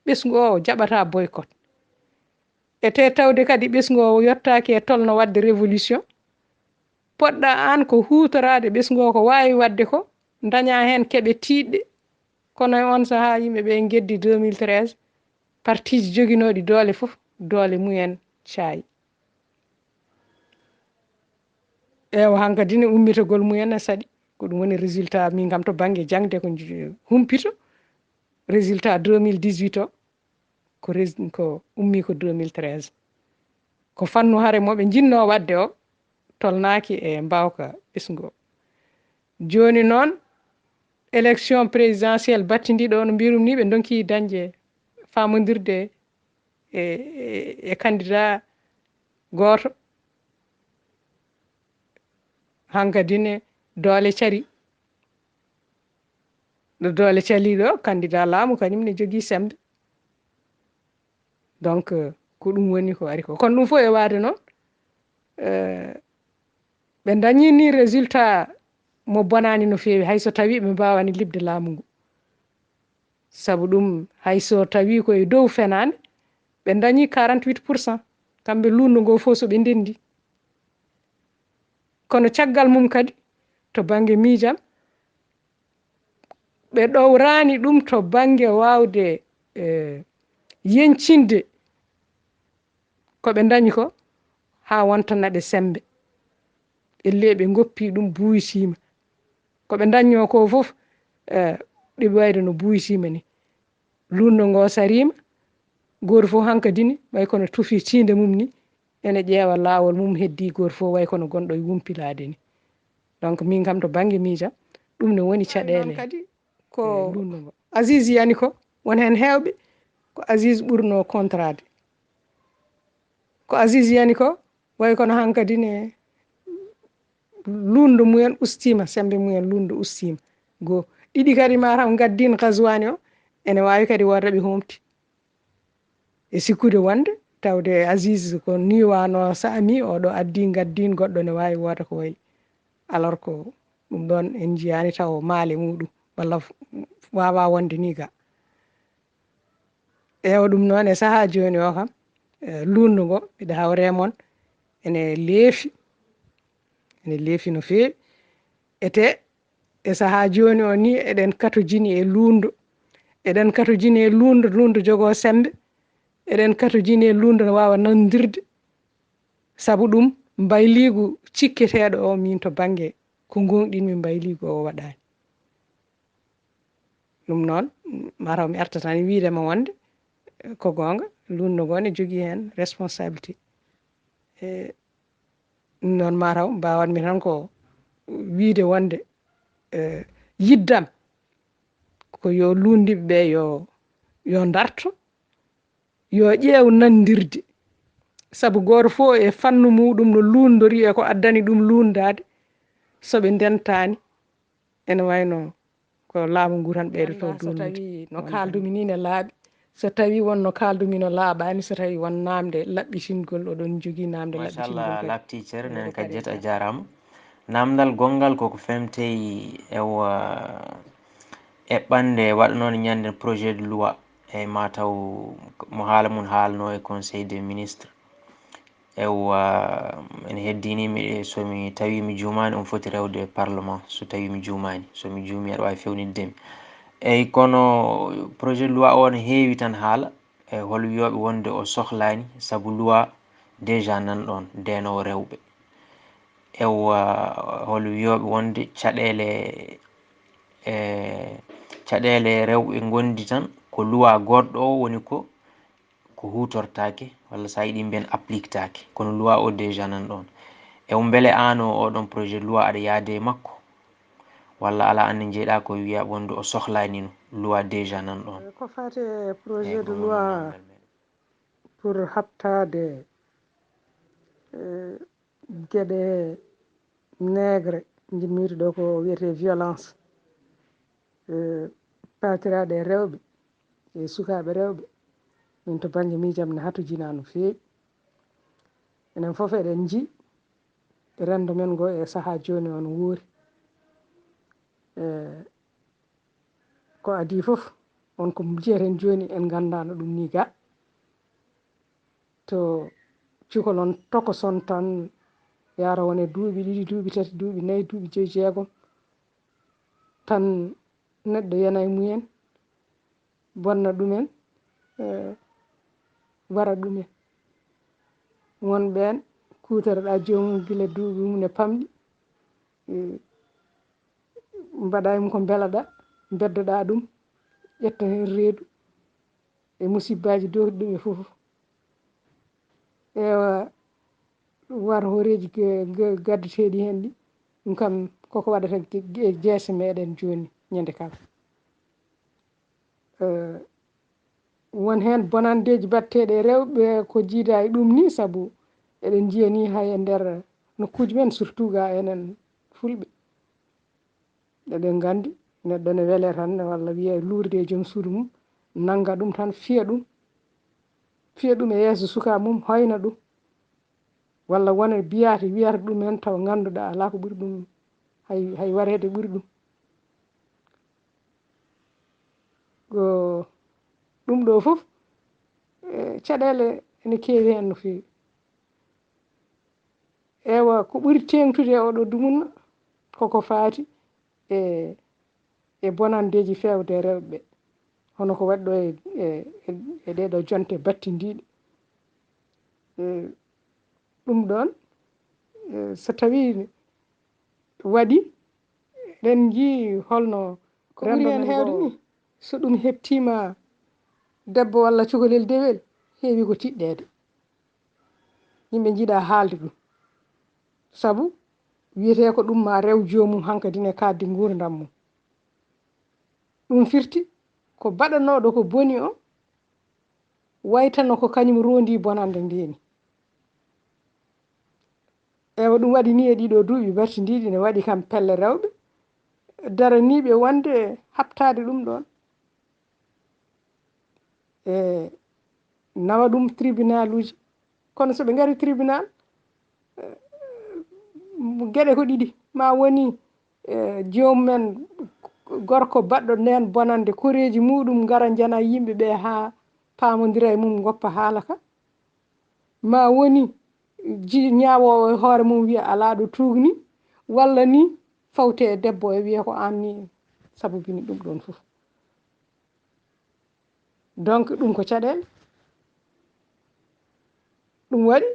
Ɓesngu o, o jaɓata boycott. E te tawde kadi ɓesngu o yottaaki e tolno waɗde révolution, poɗɗa aan ko huutoraade ɓesngu o ko waawi waɗde ko, daña heen keɓe tiiɗɗe. Kono e oon sahaa, yimɓe ɓe ngeddi deux mille treize, partiiji joginooɗi doole fof, doole mumen caayi. Ewa, hankadi ne ummitagol mumen ne saɗi. Ko ɗum woni résultat, min kam to bannge jaŋde ko nji-, humpito, résultat deux mille dix-huit o, ko rés-, ko ummi ko deux mille treize. Ko fannu hare mo ɓe njinnoo waɗde o, tolnaaki e mbaawka ɓesngu o. Jooni noon, élection présidentielle battindiiɗo o, no mbirum ni, ɓe ndonki dañde faamondirde e, e, e candidat gooto. Hankadi ne doole cari. Ɗo doole cali ɗo, candidat laamu kañum ne jogii semmbe. Donc, euh, ko ɗum woni ko ari ko. Kono ɗum fof e waade noon, euh, ɓe dañi ni résultat mo bonaani no feewi, hay so tawi ɓe mbaawani liɓde laamu ngu. Sabu ɗum, hay so tawi ko e dow fenaande, ɓe dañi quarante-huit pour cent. Kamɓe luundu ngo fof so ɓe ndenndi. Kono caggal mum kadi, to bannge miijam, ɓe ɗowraani ɗum to bannge waawde, eh, yeñcinde ko ɓe dañi ko haa wontana ɓe semmbe. Ellee ɓe ngoppi ɗum, buuytiima. Ko ɓe dañnoo ko fof, eh, ɗi wayde no buuytiima ni. Luundu ngo sariima, gooto fof hankadi ni, way kono tufi tiinde mum ni, ene ƴeewa laawol mum, heddii gooto fof way kono gonɗo e wumpilaade ni. Donc, min kam to bannge miijam, ɗum ne woni caɗeele kadi ko e luundu ngo. Aziz yani ko, won heen heewɓe, ko Aziz ɓurnoo kontraade. Ko Aziz yani ko, way kono hankadi ne luundu mumen ustiima, semmbe mumen luundu ustiima. Goo. Ɗiɗi kadi ma taw ngaddin Gazwani o, ene waawi kadi wooda ɓe humti. E sikkude wonde, tawde Aziz ko ni wano saami, oɗo addi ngaddin goɗɗo ne waawi wooda ko wayi. Alors ko ɗum ɗoon en njiyaani taw maale muɗum, walla f-, waawa wonde ni ga. Ewa ɗum noon e sahaa jooni o kam, eh, luundu ngo, miɗo hawre mon, ene leefi, ene leefi no feewi. Ete, e sahaa jooni o ni, eɗen katojini e luundu, eɗen katojini e luundu, luundu jogoo semmbe, eɗen katojini e luundu no waawa nanondirde. Sabu ɗum, mbayliigu cikketeeɗo o, min to bannge ko ngoongɗinmi, mbayliigu o waɗaani. Ɗum noon, mataw mi artatani wiide ma wonde ko goonga, luundu ngo ne jogii heen responsabilité. E ɗum noon, mataw mbawanmi tan ko wiide wonde, e, yiddam ko yo luundiɓe ɓe yo, yo ndarto, yo ƴeew nanondirde. Sabu gooto fof e fannu muɗum no luundori e ko addani ɗum luundaade. So ɓe ndentaani, ene wayno ko laamu ngu tan ɓeydoto. Annda so duulnude. Tawi no kaaldumi ni ne laaɓi, so tawi won no kaaldumi no laaɓaani, so tawi won naamnde laɓɓitingol, oɗon njogii naamnde laɓɓitingol. Machallah, laaɓti ceer, nene Kadiata, a jaaraama. Naamndal gonngal koko femtey, ewa, eɓɓande waɗanoonde ñande projet de loi, e mataw mo haala mum haalno e Conseil des ministres. Ewa, ene heddini mi, so mi tawi mi juumaani, on foti rewde parlement, so tawi mi juumaani. So mi juumi, aɗa waawi fewnitde mi. Eyi, kono projet de loi o ne heewi tan haala, e hol wiyooɓe wonde o sohlaani, sabu loi déjà nan ɗoon, ndeenoowo rewɓe. Ewa, hol wiyooɓe wonde caɗeele, e caɗeele rewɓe ngondi tan, ko loi goɗɗo o woni ko, ko huutortaake, walla so a yiɗi mbiyen appliquetaake. Kono loi o déjà nan ɗoon. E mbele aan o, oɗon projet de loi aɗa yaade e makko? Walla alaa, aan ne njeyɗaa ko wiya wonde o sohlaanino loi déjà nan ɗoon? Ko faati e projet de loi pour haɓtaade, eh, geɗe neegre, njimmiiɗo ɗo ko wiyetee violence, eh, paatiraaɗo e rewɓe, e sukaaɓe rewɓe, min to bannge miijam ne hatojinaa no feewi. Enen fof eɗen nji renndo men ngo e sahaa jooni o no woori. E, ko adii fof, on ko njiyeten jooni, en nganndaano ɗum nii ga. To cukalon tokoson tan, yara won e duuɓi ɗiɗi, duuɓi tati, duuɓi nayi, duuɓi joyi, jeegom, tan neɗɗo yana e mumen, bonna ɗumen, e, wara ɗumen. Won ɓeen kuutoraɗaa joomum gila duuɓi mum ne pamɗi, e, mbaɗa e mum ko mbelaɗaa, mbeddoɗaa ɗum, ƴetta heen reedu e musibbaaji dowruɗi ɗum e fof. Ewa, war hooreeji ge-, ge-, gaddeteeɗi heen ɗi, ɗum kam koko waɗata ge-, ge-, jeese meɗen jooni, ñande kala. Eh, won heen bonanndeeji baɗteeɗi e rewɓe ko jiida e ɗum ni, sabu eɗen njiya ni hay e nder nokkuuji men, surtout ga enen Fulɓe. Eɗen nganndi neɗɗo ne wele tan, walla wiya luurde e joom suudu mum, nannga ɗum tan, fiya ɗum, fiya ɗum e yeeso suka mum, hoyna ɗum, walla wona biyaata, wiyata ɗum heen, tawa ngannduɗaa alaa ko ɓuri ɗum, hay, hay wareede ɓuri ɗum. Ko ɗum ɗo fof, e, caɗeele ene keewi heen no feewi. Ewa, ko ɓuri teeŋtude e oɗo dumunna koko faati e, e bonanndeeji feewde e rewɓe, hono ko waɗi ɗo e, e, e, e ɗeeɗo jonte battindiiɗe. E, ɗum ɗoon, e, so tawii waɗi, eɗen njii holno ko ɓuri heen heewde ni, so ɗum heɓtiima debbo walla cukalel dewel, heewi ko tiɗɗeede. Yimɓe njiɗa haalde ɗum. Sabu wiyetee ko ɗum ma rew joomum hankadi ne kaaddi nguurndam mum. Ɗum firti ko baɗanooɗo ko boni o, waytano ko kañum rondi bonannde nde ni. Ewa, ɗum waɗi ni e ɗiɗo duuɓi battindiiɗi ne waɗi kam pelle rewɓe daraniiɓe wonde haɓtaade ɗum ɗoon. E nawa ɗum tribunaluuji. Kono so ɓe ngari tribunal, eh, geɗe ko ɗiɗi. Ma woni, eh, joomum en gorko baɗɗo ndeen bonannde, koreeji muuɗum ngara njana yimɓe ɓe haa paamondira e mum, ngoppa haala ka. Ma woni ji-, ñaawoowo e hoore mum wiya alaa ɗo tuugni, walla ni fawte e debbo e wiya ko aan ni sabubini ɗum ɗoon fof. Donc, ɗum ko caɗeele. Ɗum waɗi,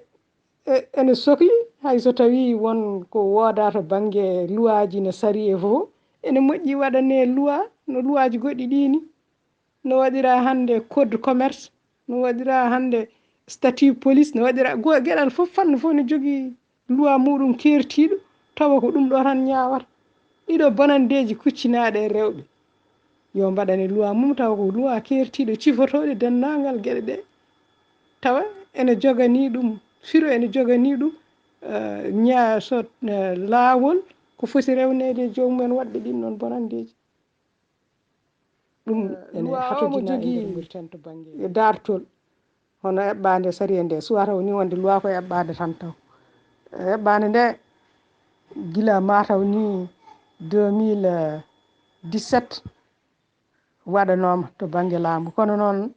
e, ene sokli, hay so tawii won ko woodaa to bannge luwaaji no sari e fof, ene moƴƴi waɗanee luwa no luwaaji goɗɗi ɗii ni. No waɗiraa hannde code commerce, no waɗiraa hannde statut police, no waɗiraa go-, geɗal fof, fannu fof ne jogii luwa muuɗum keertiiɗo, tawa ko ɗum ɗo tan ñaawata. Ɗiɗo bonanndeeji kuccinaaɗe e rewɓe, yo mbaɗane luwa mum, tawa ko luwa keertiiɗo, cifotooɗe denndaangal geɗe ɗe, tawa ene joganii ɗum firo, ene joganii ɗum, eh, ñaa-, so, eh, laawol ko foti rewneede e joomum en waɗɓe ɗiin ɗoon bonanndeeji. Ɗum ene luwa o mo hatodina e nder jogii Mauritanie to bannge daartol, hono eɓɓaande sariya nde, suwata woni wonde luwa ko eɓɓaande tan taw. Eɓɓaande nde gila mataw ni deux mille dix-sept waɗanooma to bannge laamu. Kono noon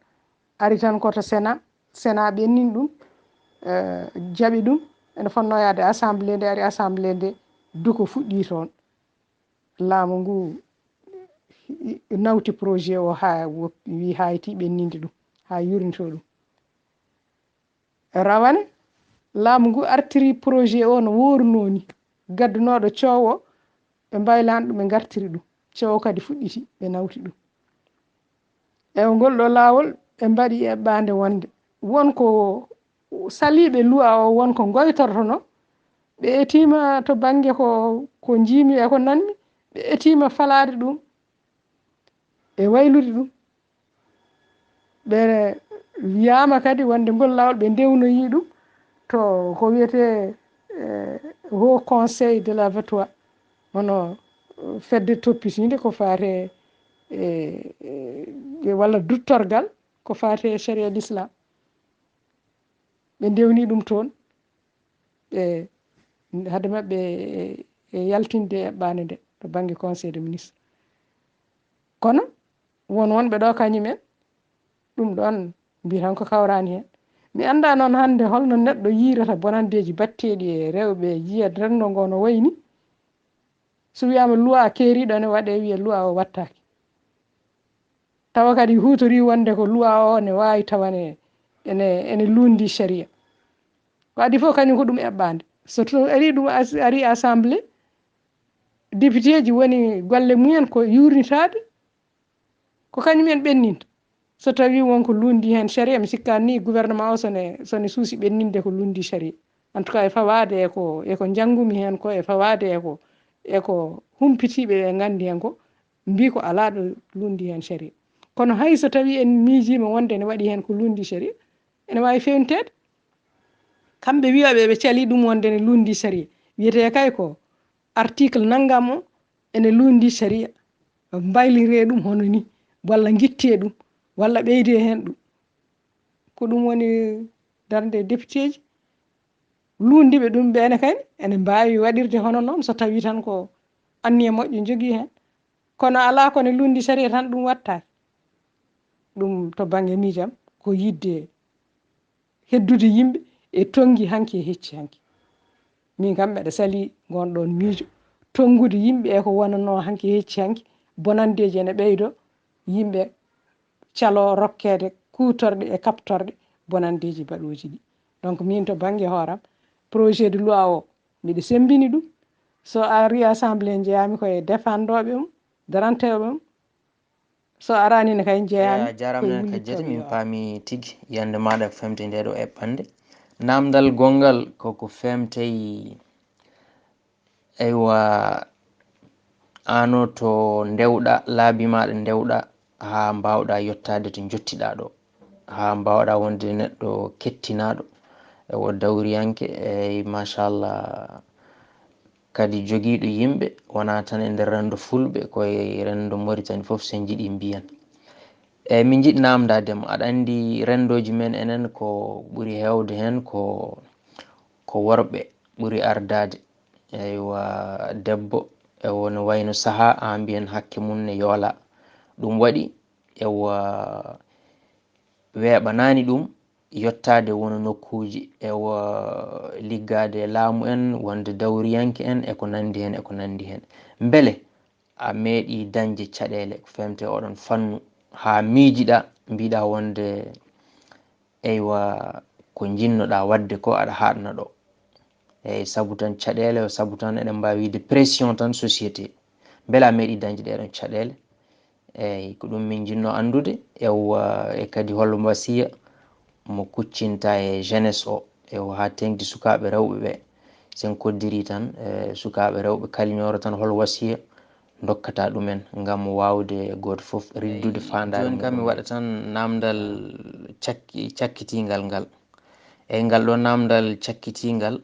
ari tan ko to Sénat, Sénat ɓennin ɗum, eh, jaɓi ɗum, ene fotnoo yaade assemblée, nde ari assemblée nde, duko fuɗɗii toon. Laamu ngu nawti projet o haa wo-, wi hayti ɓenninde ɗum, haa yurnito ɗum. Rawane, laamu ngu artiri projet o no woorunoo ni. Gaddunooɗo coowo, ɓe mbaylaani ɗum, ɓe ngartiri ɗum. Coowo kadi fuɗɗiti, ɓe nawti ɗum. E ngol ɗo laawol, ɓe mbaɗi eɓɓaande wonde won ko saliiɓe luwa o, won ko ngoytortono. Ɓe etiima to bannge ko, ko njiimi e ko nanmi, ɓe etiima falaade ɗum e waylude ɗum. Ɓe wiyaama kadi wonde ngol laawol ɓe ndewnoyii ɗum to ko wiyetee, eh, Haut Conseil de la Fatwa, hono, eh, fedde toppitiinde ko faate e, e, e walla duttorgal ko faate e sharia l'islam. Ɓe ndewni ɗum toon, ɓe, hade maɓɓe e, e yaltinde eɓɓaande nde. to bannge Conseil des ministres. Kono won wonɓe ɗo kañum en, ɗum ɗon mbiyaten ko kawraani heen. Mi anndaa noon hannde holno neɗɗo yiirata bonanndeeji batteeɗi e rewɓe, yiya renndo ngo no wayi ni. So wiyaama loi keeriiɗo ne waɗee, wiya loi o wattaaki. Tawa kadi huutorii wonde ko loi o ne waawi tawa ne ene, ene luundi sharia. Ko adii fof kañum ko ɗum eɓɓaande. So to ari ɗum as-, ari assemblée, députéji woni golle mumen ko yuurnitaade, ko kañum en ɓenninta. So tawi won ko luundi heen sharia, mi sikkaani ni gouvernement o so ne, so ne suusi ɓenninde ko luundi sharia. En tout cas, e fawaade e ko, e ko njanngumi heen ko, e fawaade e ko, e ko humpitiiɓe ɓe nganndi heen ko, mbii ko alaa ɗo luundi heen sharia. Kono hay so tawi en miijiima wonde ne waɗi heen ko luundi sharia, ene waawi feewniteede. Kamɓe wiyooɓe ɓe calii ɗum wonde ne luundi sharia, wiyetee kay ko article nanngam o ene luundi sharia, mbayliree ɗum hono ni, walla ngittee ɗum, walla ɓeydee heen ɗum. Ko ɗum woni darnde e députéji. Luundiiɓe ɗum ɓe ene kay ene mbaawi waɗirde hono noon so tawii tan ko anniya moƴƴo njogii heen. Kono alaa ko ne luundi sharia tan ɗum wattaaki. Ɗum to bannge miijam ko yiɗde heddude yimɓe e tonngi hanki e hecci hanki. Min kam mbeɗa salii ngoon ɗoon miijo, tonngude yimɓe e ko wonanoo hanki e hecci hanki, bonanndeeji ene ɓeydoo, yimɓe caloo rokkeede kuutorɗe e kaɓtorɗe bonanndeeji baɗooji ɗi. Donc min to bannge hooram, projet de loi o mbiɗa semmbini ɗum. So ari assemblée njeyaami ko e defandooɓe mum, darantooɓe mum. So araani ne kay njeyaami. Eya, jaaraama ko e nene ka wullitooɓe jeeti, min yo paami tigi yiyannde maaɗa ko feewti ndee ɗoo eɓɓannde. Naamndal gonngal ko ko feewti, eywa, aan o to ndewɗaa, laabi maaɗa ndewɗaa, haa mbaawɗaa yottaade to njottiɗaa ɗoo, haa mbaawɗaa wonde neɗɗo kettinaaɗo, eywa, dawriyanke, eyi, machallah, kadi jogiiɗo yimɓe, wonaa tan e nder renndo Fulɓe, ko e renndo Moritani fof, so en njiɗii mbiyen. Eyi, min njiɗi naamndaade mo, aɗa anndi renndooji men enen ko ɓuri heewde heen ko, ko worɓe ɓuri ardaade. Eywa, debbo, e won wayno sahaa, haa mbiyen hakke mum ne yoolaa. Ɗum waɗi, eywa, weeɓanaani ɗum yottaade won nokkuuji, eywa, liggaade e laamu en, wonde dawriyanke en, e ko nanndi heen, e ko nanndi heen. Mbele a meeɗii dañde caɗeele ko feewti oɗon fannu, haa miijiɗaa, mbiɗaa wonde, eywa, ko njiɗnoɗaa waɗde ko aɗa haaɗna ɗoo? Eyi, sabu tan caɗeele, o sabu tan eɗen mbaawi wiyde pression tan société. Mbele a meeɗii dañde ɗee ɗoon caɗeele? Eyi, ko ɗum min njiɗnoo anndude. Eywa, e kadi hol wasiya mo kuccinta e jeunesse o, eywa, haa teeŋti sukaaɓe rewɓe ɓe? So en koddirii tan, e sukaaɓe rewɓe kaliñooro tan, hol wasiya ndokkata ɗumen ngam waawde gooto fof riddude faandaare mum? Eyi, jooni kam mi waɗa tan naamndal cakki-, cakkitiingal ngal. Eyi, ngal ɗoo naamndal cakkitiingal,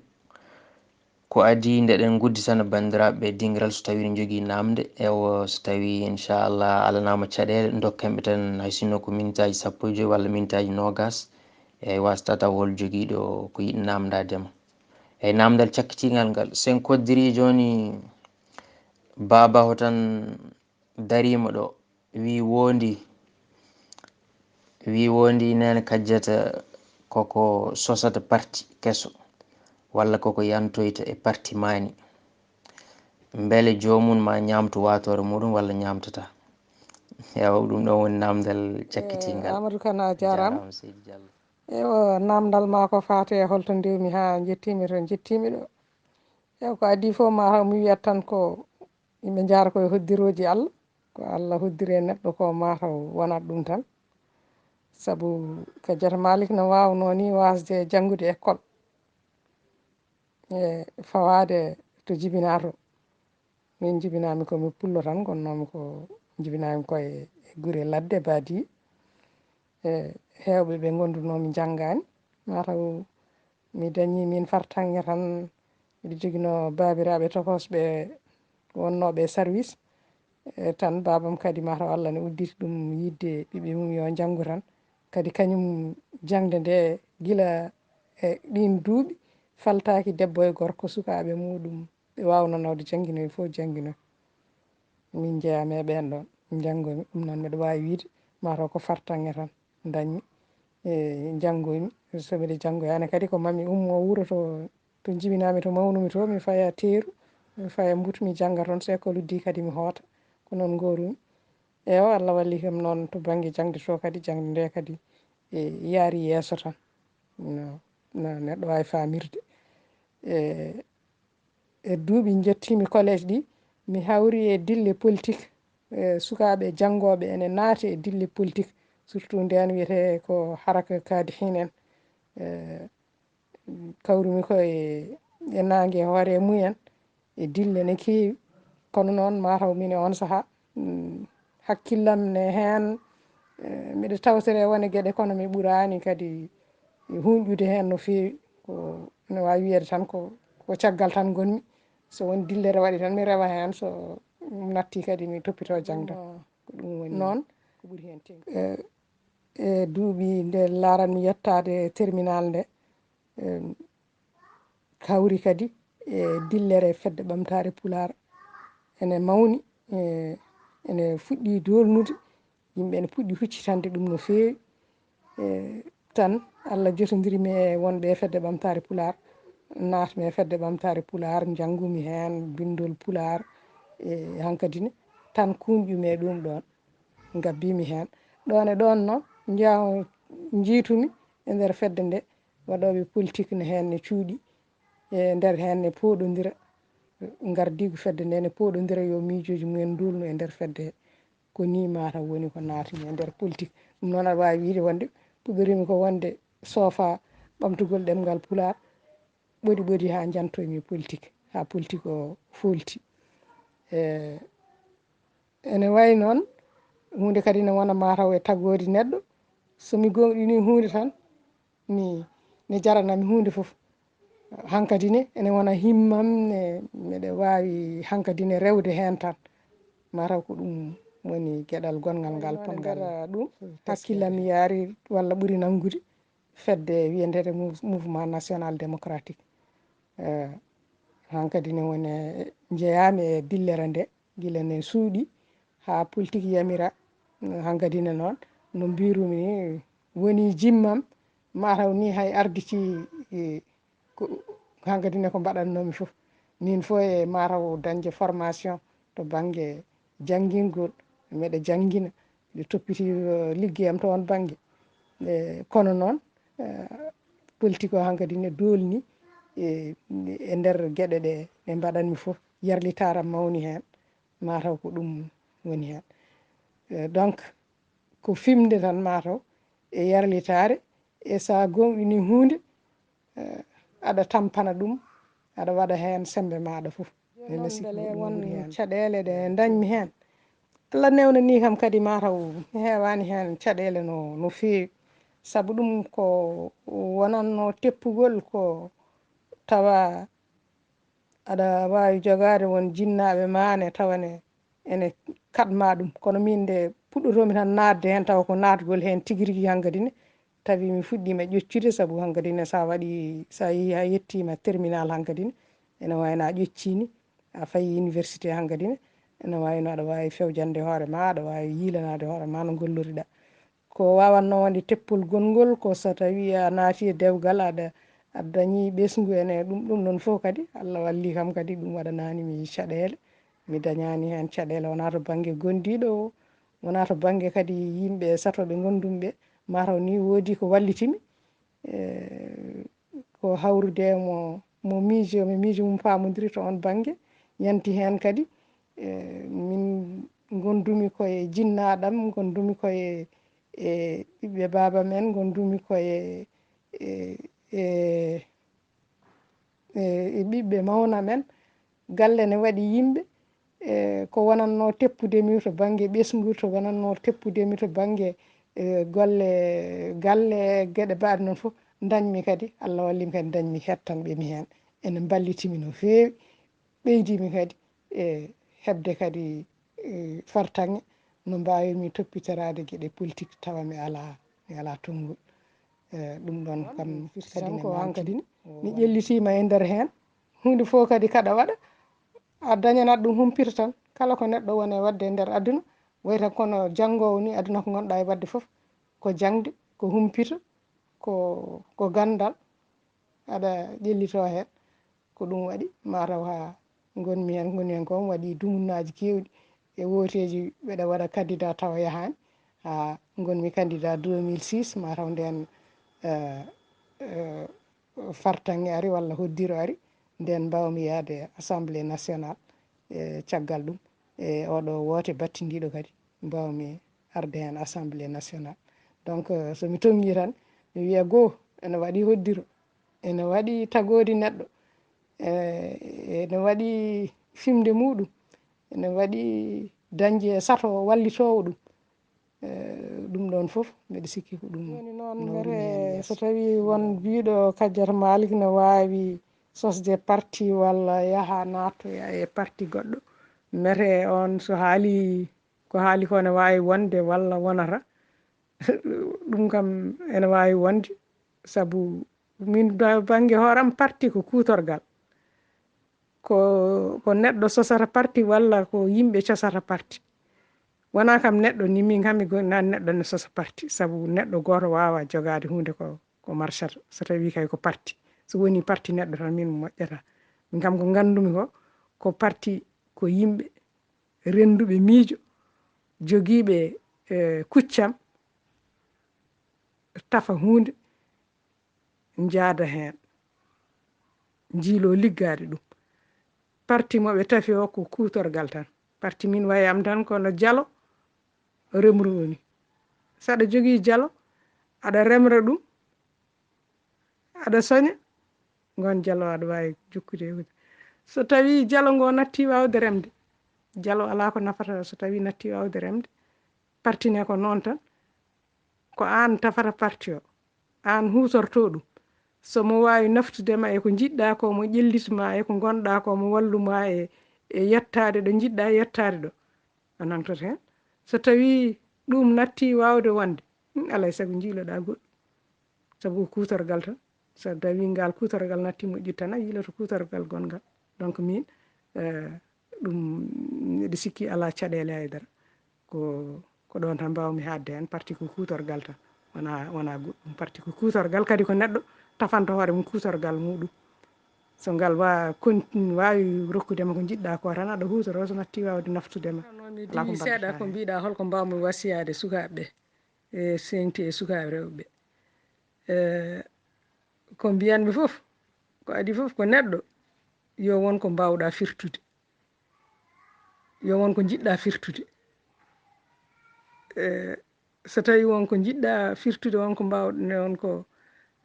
ko adii ndeɗen ngudditana banndiraaɓe ɓe dingiral, so tawii ene njogii naamnde, eywa, so tawii, inchallah, alanaama caɗeele, ndokken ɓe tan, hay sinno ko mintaaji sappo e joy walla mintaaji noogas, eywa, so tawii tawa hol jogiiɗo ko yiɗi naamndaade ma. Eyi, naamndal cakkitiingal ngal, so en koddirii jooni, Baaba o tan dariima ɗo, wii woondi, wii woondi, Neene Kajjata koko sosata parti keso, walla koko yantoyta e parti maani. Mbele joomum ma ñaamtu waatoore muɗum walla ñaamtataa? Eywa, ɗum ɗon woni naamndal cakkitingal. Eh, Amadou Kane, a jaaraama. Jaaraama, Seydi Diallo. Eywa, naamndal ma ko faati e holto ndewmi haa njettiimi to njettiimi ɗo. Eywa, ko adii fof, mataw mi wiyat tan ko yimɓe njaara ko e hoddirooji Allah. Ko Allah hoddiri e neɗɗo ko, mataw wonat ɗum tan. Sabu Kajjata Malik no waawnoo ni waasde janngude école e fawaade to jibinaa to. Min jibinaami ko mi pullo tan, ngonnoomi ko, jibinaami ko e, e gure ladde, baadi. E heewɓe ɓe ngondunoomi njanngaani. Mataw mi dañii min fartaŋŋe tan, miɗo joginoo baabiraaɓe tokosɓe wonnooɓe e service. E tan baabam kadi, mataw Allah ne udditi ɗum yiɗde ɓiɓɓe mum yo njanngu tan. Kadi kañum jaŋde nde gila e ɗiin duuɓi faltaaki debbo e gorko, sukaaɓe muɗum ɓe waawnoo nawde jannginoy fof jannginoy. min njeyaami e ɓeen ɗoon, njanngoymi. Ɗum noon, mbeɗa waawi wiyde mataw ko fartaŋŋe tan ndañmi, e njanngoymi. So mbiɗa janngoyaani kadi, ko maa mi ummo wuro to, to jibinaami, to mawnumi to, mi faya teeru, mi faya mbutu, mi jannga toon. So école uddii kadi, mi hoota. Ko noon ngoorumi. Ewa, Allah walli kam noon to bannge jaŋde to kadi, jaŋde nde kadi, e, yaari yeeso tan. No, no neɗɗo waawi faamirde. E, e duuɓi njettiimi collège ɗi, mi hawri e dille politique. E, sukaaɓe janngooɓe ene naati e dille politique, surtout ndeen wiyetee ko haraka kaadihiin en. E, kawrumi ko e, e naange e hoore e mumen, e dille ne keewi. Kono noon, mataw min e oon sahaa, mm, hakkillam ne heen, e, mbiɗa tawtore wone geɗe, kono mi ɓuraani kadi huunƴude heen no feewi. Ko, no waawi wiyeede tan ko, ko caggal tan ngonmi. So won dillere waɗi tan, mi rewa heen. So natti kadi, mi toppitoo jaŋde. Ko ɗum woni noon. Ko ɓuri heen teŋ. E, e duuɓi nde laaranmi yettaade terminal nde, e, hawri kadi e dillere Fedde Ɓamtaare Pulaar. Ene mawni, e, ene fuɗɗi doolnude, yimɓe ene puɗɗi huccitande ɗum no feewi. E, tan, Allah jotondiri mi e wonɓe e Fedde Ɓamtaare Pulaar, naatmi e Fedde Ɓamtaare Pulaar, njanngumi heen binndol Pulaar. E, hankadi ne, tan kuuñƴumi e ɗum ɗoon, ngabbimi heen. Ɗoon e ɗoon noon, nja-, njiitumi e nder fedde nde, waɗooɓe politique ne heen ne cuuɗi, e nder heen ne pooɗondira, ngardiigu fedde nde ne pooɗondira, yo miijooji mumen nduulnu e nder fedde he. Ko nii mataw woni ko naatmi e nder politique. Ɗum noon, aɗa waawi wiyde wonde puɗɗoriimi ko wonde soofa ɓamtugol ɗemngal Pulaar, ɓodi ɓodi haa njantoymi politique, haa politique o foolti. E, ene wayi noon, huunde kadi ne wona mataw e tagoodi neɗɗo. So mi gooŋɗinii huunde tan, mi, ne jaranami huunde fof. Hankadi ne, ene wona himmam, ne, mbeɗa waawi hankadi ne rewde heen tan. Mataw ko ɗum woni geɗal gonngal ngal, ponngal. Ɗum, hakkillam yaari walla ɓuri nanngude fedde wiyeteende Mou-, Mouvement National Démocratique. Eh, hankadi ne woni, njeyaami e dillere nde, gila ne suuɗi haa politique yamira. Hankadi ne noon, no mbirumi ni, woni jimmam, mataw ni hay arditi, eh, ko hankadi ne ko mbaɗannoomi fof. Min fof e mataw dañde formation to bannge janngingol, mbeɗa janngina, mbeɗa toppiti, eh, liggeyam to oon bannge. Eh, kono noon, eh, politique o hankadi ne doolni, eh, e nder geɗe ɗe, ɗe mbaɗanmi fof, yarlitaare am mawni heen, mataw ko ɗum woni heen. Eh, donc, ko fimde tan mataw e yarlitaare, e so a gooŋɗini huunde, eh, aɗa tampana ɗum, aɗa waɗa heen semmbe maaɗa fof. Jooni noon, mbele won caɗeele ɗe ndañmi heen. Allah newnanii kam kadi mataw mi heewaani heen caɗeele no, no feewi. Sabu ɗum ko wonanno teppugol ko tawa aɗa waawi jogaade won jinnaaɓe maa ne tawa ne ene kaɗ maa ɗum. Kono miin nde puɗɗotoomi tan naatde heen tawa ko naatgol heen tigi rigi hankadi ne, tawi mi fuɗɗiima ƴoccude, sabu hankadi ne so a waɗi, so a yehi a yettiima terminal hankadi ne, ene wayi no a ƴoccii ni, a fayi université hankadi ne, ene wayi no aɗa waawi fewjande hoore ma, aɗa waawi yiilanaade hoore ma no ngolloriɗaa. Ko waawatnoo wonde teppol gonngol ko so tawii a naati e dewgal, aɗa, aɗa dañi ɓesngu ene ɗum, ɗum ɗoon fof kadi, Allah walli kam kadi ɗum waɗanaani mi caɗeele. Mi dañaani heen caɗeele, wonaa to bannge gondiiɗo o, wonaa to bannge kadi yimɓe satooɓe ngondumi ɓe, mataw ni woodi ko walliti mi. E, ko hawrude mo, mo miijo, mi miijo mum paamondiri to oon bannge, yanti heen kadi, e, min ngondumi ko e jinnaaɗam, ngondumi ko e, e ɓiɓɓe baaba men, ngondumi ko e, e, e, e, e ɓiɓɓe mawna men. Galle ne waɗi yimɓe, e, ko wonatnoo teppude mi to bannge ɓesngu, to wonatnoo teppude mi to bannge, e, golle, galle, geɗe mbaɗe noon fof, ndañmi kadi, Allah walli mi kadi, ndañmi hettanɓe mi heen. Ene mballiti mi no feewi, ɓeydi mi kadi, e, heɓde kadi, e, fartaŋŋe no mbaawirmi toppitoraade geɗe politique tawa mi alaa, mi alaa tonngol. E, ɗum ɗoon kam kadi ne ko hankadi ne, mi ƴellitiima e nder heen. Huunde fof kadi kaɗa waɗa, a dañanat ɗum humpito tan. Kala ko neɗɗo woni e waɗde e nder aduna, wayata kono janngoowo ni, aduna ko ngonɗaa e waɗde fof, ko jaŋde, ko humpito, ko, ko ganndal, aɗa ƴellitoo heen. Ko ɗum waɗi, mataw haa ngonmi heen, ngonmi heen ko mi waɗi dumunnaaji keewɗi. E wooteeji mbeɗa waɗa candidat tawa yahaani, haa ngonmi candidat deux mille six, mataw ndeen, eh, eh, fartaŋŋe ari walla hoddiro ari, ndeen mbaawmi yahde Assemblée nationale. E caggal ɗum, e oɗo woote battindiiɗo kadi, mbaawmi arde heen Assemblée nationale. Donc, eh, so mi toŋngii tan, mi wiya goo, ene waɗi hoddiro, ene waɗi tagoodi neɗɗo, eh, ene waɗi fimde muuɗum, ene waɗi dañde sato wallitoowo ɗum. Eh, ɗum ɗoon fof, mbeɗa sikki ko ɗum. Woni noon, no mere, woni heen yeeso. So tawii won biiɗo Kadiata Malick ne waawi sosde parti walla yaha naatoya e parti goɗɗo, mere on so haali ko haali ko ne waawi wonde walla wonata, ɗum kam ene waawi wonde, sabu min ba-, bannge hooram parti ko kuutorgal. Ko, ko neɗɗo sosata parti walla ko yimɓe cosata parti? Wonaa kam neɗɗo ni, min kam mi goni neɗɗo ne sosa parti, sabu neɗɗo gooto waawaa jogaade huunde ko, ko marchata, so tawii kay ko parti. So wonii parti neɗɗo tan, min moƴƴata. Min kam ko nganndumi ko, ko parti ko yimɓe rennduɓe miijo, jogiiɓe, eh, kuccam, tafa huunde, njaada heen, njiiloo liggaade ɗum. Parti mo ɓe tafi o ko kuutorgal tan. Parti min wayi am tan kono jalo remru woni. So aɗa jogii jalo, aɗa remra ɗum, aɗa soña, ngoon jalo aɗa waawi jokkude e wude. So tawii jalo ngo natti waawde remde, jalo alaa ko nafata so tawii natti waawde remde. Parti ne ko noon tan, ko aan tafata parti o, aan huutortoo ɗum. So mo waawi naftude ma e ko njiɗɗaa ko, mo ƴellitma e ko ngonɗaa ko, mo wallu ma e, e yettaade ɗo njiɗɗaa yettaade ɗo, a nangtoto heen. So tawii ɗum natti waawde wonde, hmm, alaa e sago njiiloɗaa goɗɗum. Sabu ko kuutorgal tan. So tawii ngal kuutorgal natti moƴƴi tan, a yiiloto kuutorgal gonngal. Donc min, eh, ɗum miɗo sikki alaa caɗeele haydara. Ko, ko ɗoon tan mbaawmi haaɗde heen. Parti ko kuutorgal tan. Wonaa, wonaa goɗɗum. Parti ko kuutorgal, kadi ko neɗɗo tafanta hoore mum kuutorgal muɗum. So ngal wa-, kon-, waawi rokkude ma ko njiɗɗaa ko tan, aɗa huutoroo, so natti waawde naftude ma. Alaa ko mbaɗataa heen. Seeɗa ko mbiɗa, holko mbaawmi wasiyaade sukaaɓe ɓe e C N T e sukaaɓe rewɓe ɓe? Eh, ko mbiyanmi fof, ko adii fof ko neɗɗo, yo won ko mbaawɗaa firtude, yo won ko njiɗɗaa firtude. Eh, so tawii won ko njiɗɗaa firtude, won ko mbaaw-, won ko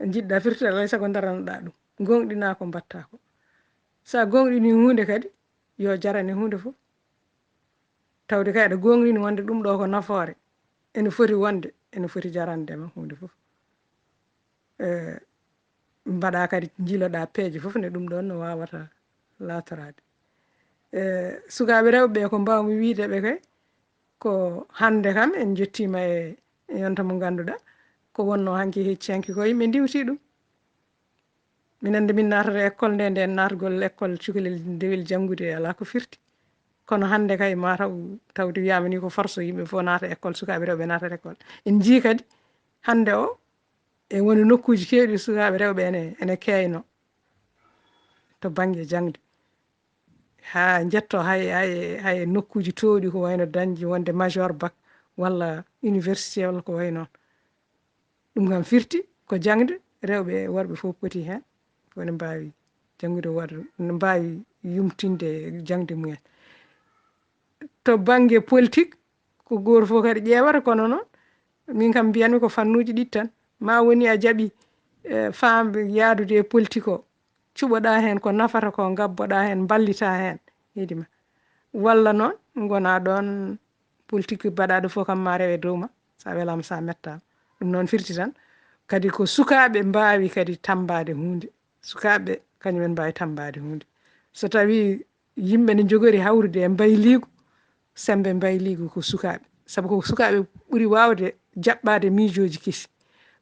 njiɗɗaa firtude, alaa e sago ndaranoɗaa ɗum, gooŋɗinaa ko mbaɗtaa ko. So a gooŋɗinii huunde kadi, yo jarane huunde fof. Tawde kay aɗa gooŋɗini wonde ɗum ɗo ko nafoore, ene foti wonde, ene foti jarande ma huunde fof. Eh, mbaɗa kadi, njiiloɗa peeje fof ne ɗum ɗon no waawata laatoraade. Eh, sukaaɓe rewɓe ɓe ko mbaawmi wiyde ɓe kay, ko hannde kam en njottiima e, e yonta mo ngannduɗaa, ko wonno hanki hecci hanki ko yimɓe ndiwti ɗum. Minen nde min naatata école nde, nden naatgol école cukalel dewel janngude alaa ko firti. Kono hannde kay mataw tawde wiyaama ni ko force yimɓe fof naata école, sukaaɓe rewɓe naata école. En njii kadi hannde o e woni nokkuuji keewɗi sukaaɓe rewɓe ene, ene keeyno to bannge jaŋde. Haa njetto hay, hay, hay nokkuuji toowɗi ko wayno dañde wonde major bac walla université walla ko way noon. Ɗum kam firti ko jaŋde, rewɓe e worɓe fof poti heen, woni mbaawi janngude, waɗa, mbaawi yumtinde jaŋde mumen. To bannge politique, ko gooto fof kadi ƴeewata, kono noon, min kam mbiyanmi ko fannuuji ɗiɗi tan. Ma woni a jaɓi, eh, faamde yahdude e politique o, cuɓoɗaa heen ko nafata ko, ngabboɗaa heen, mballitaa heen, hedi ma. Walla noon, ngonaa ɗoon politique mbaɗaaɗo fof kam ma rewe dow ma, so a welaama, so a mettaama. Ɗum noon firti tan, kadi ko sukaaɓe mbaawi kadi tammbaade huunde. Sukaaɓe, kañum en mbaawi tammbaade huunde. So tawii yimɓe ne njogori hawrude e mbayliigu, semmbe mbayliigu ko sukaaɓe. Sabu ko sukaaɓe ɓuri waawde jaɓɓaade miijooji kesi.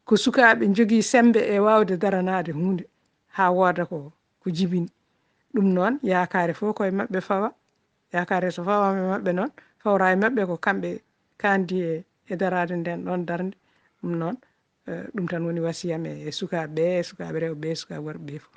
Ko sukaaɓe njogii semmbe e waawde daranaade huunde haa wooda ko, ko jibini. Ɗum noon, yaakaare fof ko e maɓɓe fawa, Yaakaare so fawaama e maɓɓe noon, fawra e maɓɓe ko kamɓe kaandi e, e daraade ndeen ɗoon darnde. Ɗum noon, eh, ɗum tan woni wasiyam e, e sukaaɓe ɓe, e sukaaɓe rewɓe ɓe, e sukaaɓe worɓe ɓe fof.